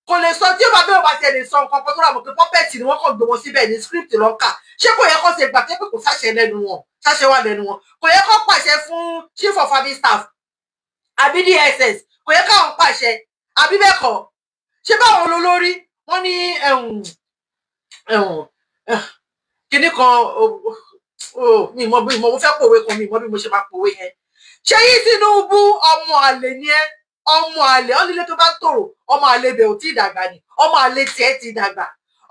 kò lè sọ tí ó bá bẹ́ẹ̀ bá tiẹ̀ lè sọ nǹkan kan tó rà mọ̀ pé puppet ni wọ́n kàn gbé wọn síbẹ̀ ní script lọ́kà. Ṣé kò yẹ kó ṣe gbà pé kò sáṣẹ lẹ́nu wọn? Sáṣẹ wà lẹ́nu wọn. Kò yẹ kó pàṣẹ fún chief of army staff àbí DSS? Kò yẹ káwọn pàṣẹ, àbí bẹ́ẹ̀ kọ́? Ṣé báwọn olólórí wọ́n ní kinní kan? Mi mọ bí mo fẹ́ pòwe kan, mi mọ bí mo ṣe máa pòwe yẹn. Ṣèyí Tinubu, ọmọ àlè ni ẹ́, ọmọ àlè. Ọ́nilé tó bá tòrò, ọmọ àlè ibẹ̀ ò tí ì dàgbà ni. Ọmọ àlè tiẹ̀ ti dàgbà,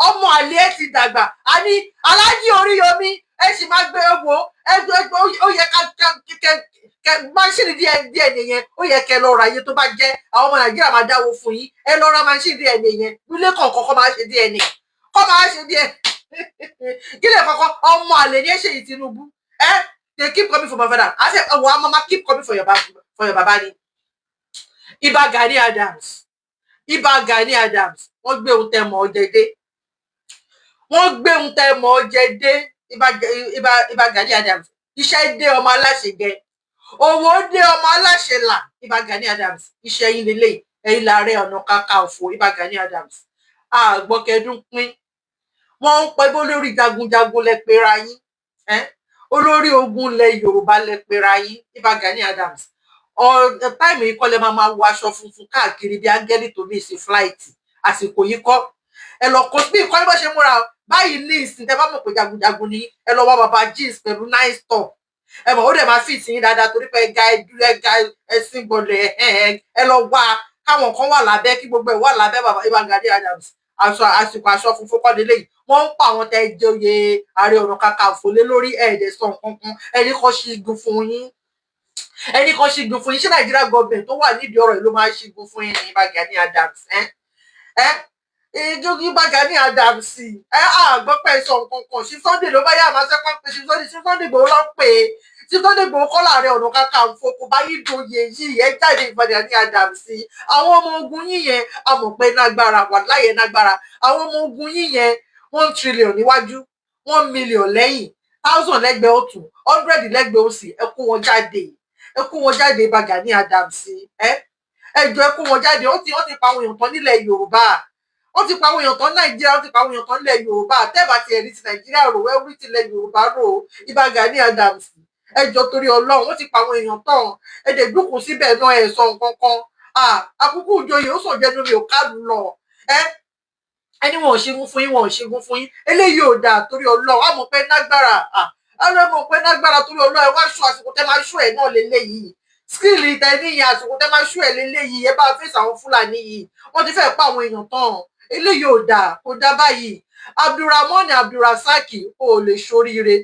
ọmọ àlè ẹ̀ ti dàgbà. Àní Aláàjì Oríyọmí, ẹ sì máa gbé wo ẹ ó yẹ ká kẹ kẹ machine díẹ̀ nìyẹn. Ó yẹ kẹ lọ ra iye tó bá jẹ́. Àwọn ọmọ Nàìjíríà máa dáwó fún yín. Ẹ lọ ra machine DNA yẹn nílé kọ̀ọ̀kan, kọ́ máa ṣe DNA, kọ́ máa ṣe díẹ̀ kí lè kọ́kọ́. Ọmọ àlè ní ẹ, Ṣèyí Tinubu. Ẹ they keep coming for my father. I say ọwọ́ mama keep coming for your baba ni. Ìbà Gani Adams, Ìbà Gani Adams, wọ́n gbé ohun tẹ́ mọ̀ ọ́ jẹ dé, wọ́n gbé ohun tẹ́ mọ̀ ọ́ jẹ dé. Ìbà Gani Adams, iṣẹ́ dé, ọmọ aláṣẹ jẹ, owó dé, ọmọ aláṣẹ là. Ìbà Gani Adams, iṣẹ́ yín lélẹ̀, ẹ̀yin láàrẹ ọ̀nà kakanfò. Ìbà Gani Adams, àgbọ̀kẹ́dún pín. Wọ́n ń pẹ́ bó lórí jagunjagun lẹ pera yín, olórí ogun lẹ Yorùbá lẹ pera yín. Ìbà Gani Adams, time yìí kọ́ lẹ máa máa wọ aṣọ funfun káàkiri bí áńgẹ́lì tó mí sí flight. Àsìkò yìí kọ́. Ẹ lọ kó bí ìkọ́ni bó ṣe múra báyìí ní ìsìn. Tẹ bá mọ̀ pé jagunjagun ni, ẹ lọ wá bàbá jeans pẹ̀lú nice top. Ẹ mọ̀, ó dẹ̀ máa fit yín dáadáa torí pé ẹga ẹga ẹsìn gbọdọ̀ ẹ. Ẹ lọ wá káwọn kan wà lábẹ́, kí gbogbo ẹ̀ wà lábẹ́. Bàbá Ìbà Gani Adams, aṣọ àsìkò aṣọ funfun kọ́ lélẹ́yìí. Wọ́n ń pa àwọn tẹ́ joyè Ààrẹ Ọ̀nà Kakanfò lé lórí, ẹ̀ẹ́dẹ̀ sọ nǹkan kan. Ẹni kan ṣígun fún yín, ẹni kan ṣígun fún yín. Ṣé Nàìjíríà government tó wà nídìí ọ̀rọ̀ yìí ló máa ṣígun fún yín ní? Ìbà Gani Adams, ẹ ẹ Ìbà Gani Adams, ẹ àgbọ́ pẹ́ sọ nǹkan kan. Ṣí Sunday ló bá yà máa sẹ́pọ̀ pé ṣí Sunday, ṣí Sunday Igboho ló ń pè é. Ṣí Sunday Igboho kọ́ láàrẹ Ọ̀nà Kakanfò, kò bá yí joyè yìí. Ẹ jáde, Ìbà Gani Adams. Àwọn ọmọ ogun yín yẹn, a mọ̀ pé nágbára wà láyé, nágbára. Àwọn ọmọ ogun yín yẹn, 1 trillion níwájú, 1 million lẹ́yìn, thousand lẹ́gbẹ̀ẹ́ ọ̀tún, 100 lẹ́gbẹ̀ẹ́ òsì. Ẹ kó wọn jáde, ẹ kó wọn jáde. Ìbà Gani Adams, ẹ ẹ jọ̀ọ́, ẹ kó wọn jáde. Wọ́n ti pa àwọn èèyàn tán nílẹ̀ Yorùbá, wọ́n ti pa àwọn èèyàn tán Nàìjíríà, wọ́n ti pa àwọn èèyàn tán nílẹ̀ Yorùbá. Tẹ́ẹ̀bà ti ẹ̀rí ti Nàìjíríà rò, ẹ rí tilẹ̀ Yorùbá rò. Ìbà Gani Adams, ẹ jọ̀ọ́, torí Ọlọ́run, wọ́n ti pa àwọn èèyàn tán. Ẹ dẹ̀ dúkùú síbẹ̀ náà, ẹ sọ nǹkan kan. Àkókò ìjòyè ó sàn jẹnu mi ò kálù lọ. Ẹ ẹni wọn ò ṣẹ́gun fún yín, wọn ò ṣẹ́gun fún yín. Eléyìí ò dáa, torí Ọlọ́run. Àmọ̀ pé nágbára, àmọ̀ pé nágbára, torí Ọlọ́run. Ẹ wá ṣọ àsìkò tẹ́ máa ṣọ ẹ̀ náà lélẹ́yìí. Skill tẹ níyẹn, àsìkò tẹ́ máa ṣọ ẹ̀ lélẹ́yìí. Ẹ bá fèsì àwọn Fúlàní yìí, wọ́n ti fẹ́ẹ̀ pa àwọn èèyàn tán. Eléyìí ò dáa, kò dáa báyìí. Abdulrahman Abdulrasaq, o ò lè ṣoríire.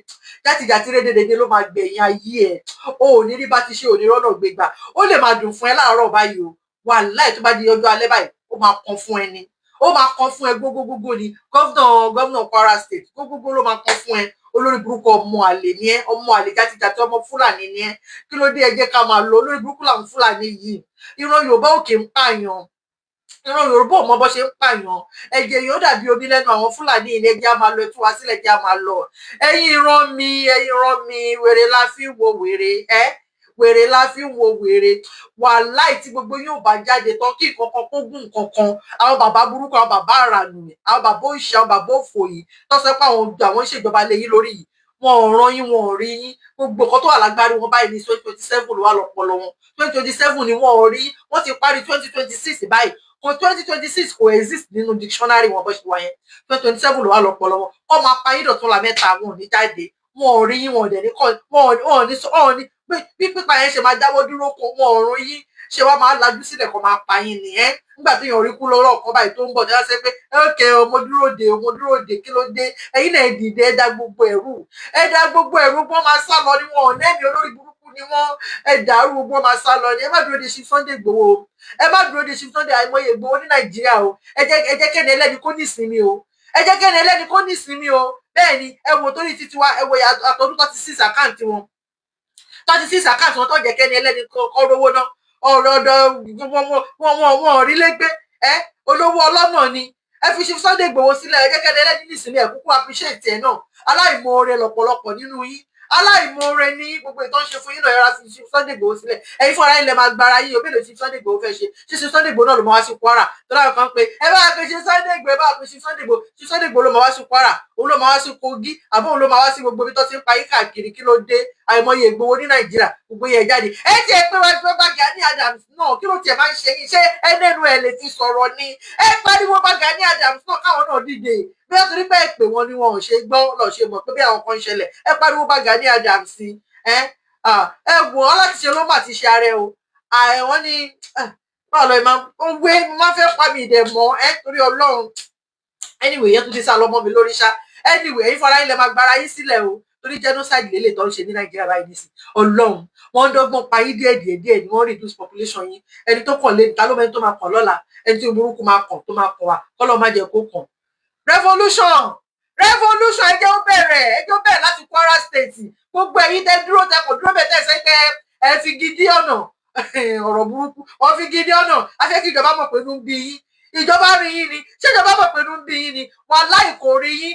Játijàti rédèrèdè ló máa gbẹ̀yìn ayé ẹ̀. O ò ní rí bá ti ṣe, ò ní rọ́nà gbégbà. Ó lè máa dùn fún ẹ láàárọ̀ báyìí o, wàláì, tó bá di ọjọ́ alẹ́ báyìí, ó máa kan fún ẹ ni, ó máa kan fún ẹ gbogbogbò ni. Governor Kwara State, gbogbogbò ló máa kan fún ẹ. Olórí burúkú, ọmọ àlè ni ẹ, ọmọ àlè játijàti, ọmọ Fúlàní ni ẹ. Kí ló dé? Ẹ jẹ́ ká máa lọ. Olórí burúkú làwọn Fúlàní yìí. Ìran Yorùbá ò kì í pààyàn, ìran Yorùbá ò mọ bó ṣe ń pààyàn. Ẹ̀jẹ̀ yóò dàbí omi lẹ́nu àwọn Fúlàní ilé. Ẹjẹ́ á máa lọ, ẹtú wá sílẹ̀, ẹjẹ́ á máa lọ. Ẹ̀yin ìran mi, ẹ̀yin ìran mi, wèrè la fi wo wèrè ẹ, wèrè la fi ń wo wèrè. Wàláì, tí gbogbo yóò bá jáde tán, kí nǹkan kan kó gùn nǹkan kan, àwọn bàbá burúkú, àwọn bàbá àrànù, àwọn bàbá òṣì, àwọn bàbá òfò yìí tó sọ pé àwọn ń ṣèjọba lé yín lórí yìí, wọn ò ràn yín, wọn ò rí yín. Gbogbo nǹkan tó wà lágbárí wọn báyìí ní 2027 ló wà lọ́pọlọ wọn. 2027 ni wọn ò rí. Wọ́n ti parí 2026 báyìí, kò 2026 kò exist nínú dictionary wọn bó ṣe wà yẹn. 2027 ló wà lọ́pọlọ wọn. Kọ́ máa pa yín dọ̀tún la mẹ́ta, wọn ò ní jáde, wọn ò rí yín, wọn ò dẹ̀ ní kọ́, wọn ò ní wọn ò ní bí pípa yẹn ṣe máa dáwọ́ dúró kó wọn ò rún yín. Ṣé wàá máa lajú sílẹ̀ kó máa pa yín nìyẹn nígbà tí èèyàn rí kú lọ́rọ̀ kan báyìí tó ń bọ̀ ní wọ́n ṣe pé ókè o, mo dúró de, mo dúró de. Kí ló dé? Ẹ̀yin náà dìde, ẹ dá gbogbo ẹ̀rù, ẹ dá gbogbo ẹ̀rù. Wọ́n máa sá lọ ni, wọn ò nẹ́ẹ̀mí, olórí burúkú ni wọ́n. Ẹ dàrú, wọ́n máa sá lọ ni. Ẹ má dúró de Chief Sunday Igboho, ẹ má dúró de Chief Sunday. Àìmọye Igboho ní Nàìjíríà o. Ẹ jẹ́ kẹ́ni ẹlẹ́ni kó ní ìsinmi o, ẹ jẹ́ kẹ́ni ẹlẹ́ni kó ní ìsinmi o. Bẹ́ẹ̀ ni, ẹ wò torí títí wa, ẹ wò àtọ́dún 36 account wọn, 36 account wọn tó jẹ́ kẹ́ni ẹlẹ́ni kọ́ rówó náà. Ọ̀rọ̀ ọ̀dọ̀ wọn, wọn rí lẹ́gbẹ́ ẹ, olówó ọlọ́nà ni. Ẹ fi Chief Sunday Igboho sílẹ̀, ẹ jẹ́ kẹ́ni ẹlẹ́ni ní ìsinmi. Ẹ kúkú appreciate ẹ̀ náà. Aláìmoore lọ̀pọ̀lọpọ̀ nínú yín, aláìmoore ní gbogbo ìtọ́ ń ṣe fún yín náà. Ẹ ra fi Chief Sunday Igboho sílẹ̀. Ẹ̀yin fúnra yín lẹ máa gbára yín. Òbí lè Chief Sunday Igboho fẹ́ ṣe. Ṣé Chief Sunday Igboho náà ló máa wá sí Kwara tó láwọn kan pé ẹ bá pe Chief Sunday Igboho, ẹ bá pe Chief Sunday Igboho? Chief Sunday Igboho ló máa wá sí Kwara, òun ló máa wá sí Kogi, àbí òun ló máa wá sí gbogbo ibi tó ti ń pa yín káàkiri? Kí ló dé? Àìmọye Igboho ní Nàìjíríà. Gbogbo yẹn jáde. Ẹ tiẹ̀ pé wá pé bá Gani Adams náà, kí ló tiẹ̀ máa ń ṣe yín? Ṣé ẹnẹnu ẹ lè ti sọ̀rọ̀ ni? Ẹ pariwo bá Gani Adams náà, káwọn náà dìde. Bí wọ́n torí pé ẹ pè wọ́n ni wọn ò ṣe gbọ́ lọ ṣe mọ̀ pé bí àwọn kan ń ṣẹlẹ̀. Ẹ pariwo bá Gani Adams. Ẹ ẹ wò ó, láti ṣe ló mà ti ṣe ààrẹ o. Wọ́n ní báwo lọ máa ń wé, mo máa fẹ́ pa mi ìdẹ̀ mọ́ ẹ, torí Ọlọ́run. Anyway, yẹn tún ti sá lọ́mọ mi lórí ṣá. Anyway, ẹ̀yin fara yín lẹ máa gbára yín sílẹ̀ o, torí genocide lélẹ̀ tó ń ṣe ní Nàìjíríà báyìí nísìn. Ọlọ́run, wọ́n ń dọ́gbọ́n pa yín díẹ̀ díẹ̀ díẹ̀ ni. Wọ́n reduce population yín. Ẹni tó kàn lé ta ló mẹ́ni tó máa kàn lọ́la, ẹni tí burúkú máa kàn, tó máa kàn wá, kọ́lọ́ má jẹ́ kó kàn. Revolution, revolution, ẹ jẹ́ ó bẹ̀rẹ̀, ẹ jẹ́ ó bẹ̀rẹ̀ láti Kwara State. Gbogbo ẹ̀yin tẹ́ dúró, tẹ́ kò dúró bẹ̀, tẹ́ ṣe pé ẹ fi gidi ọ̀nà ọ̀rọ̀ burúkú, wọ́n fi gidi ọ̀nà afẹ́ kí ìjọba mọ̀ pé inú ń bí yín. Ìjọba rí yín ni? Ṣé ìjọba mọ̀ pé inú ń bí yín ni? Wàláì, kò rí yín.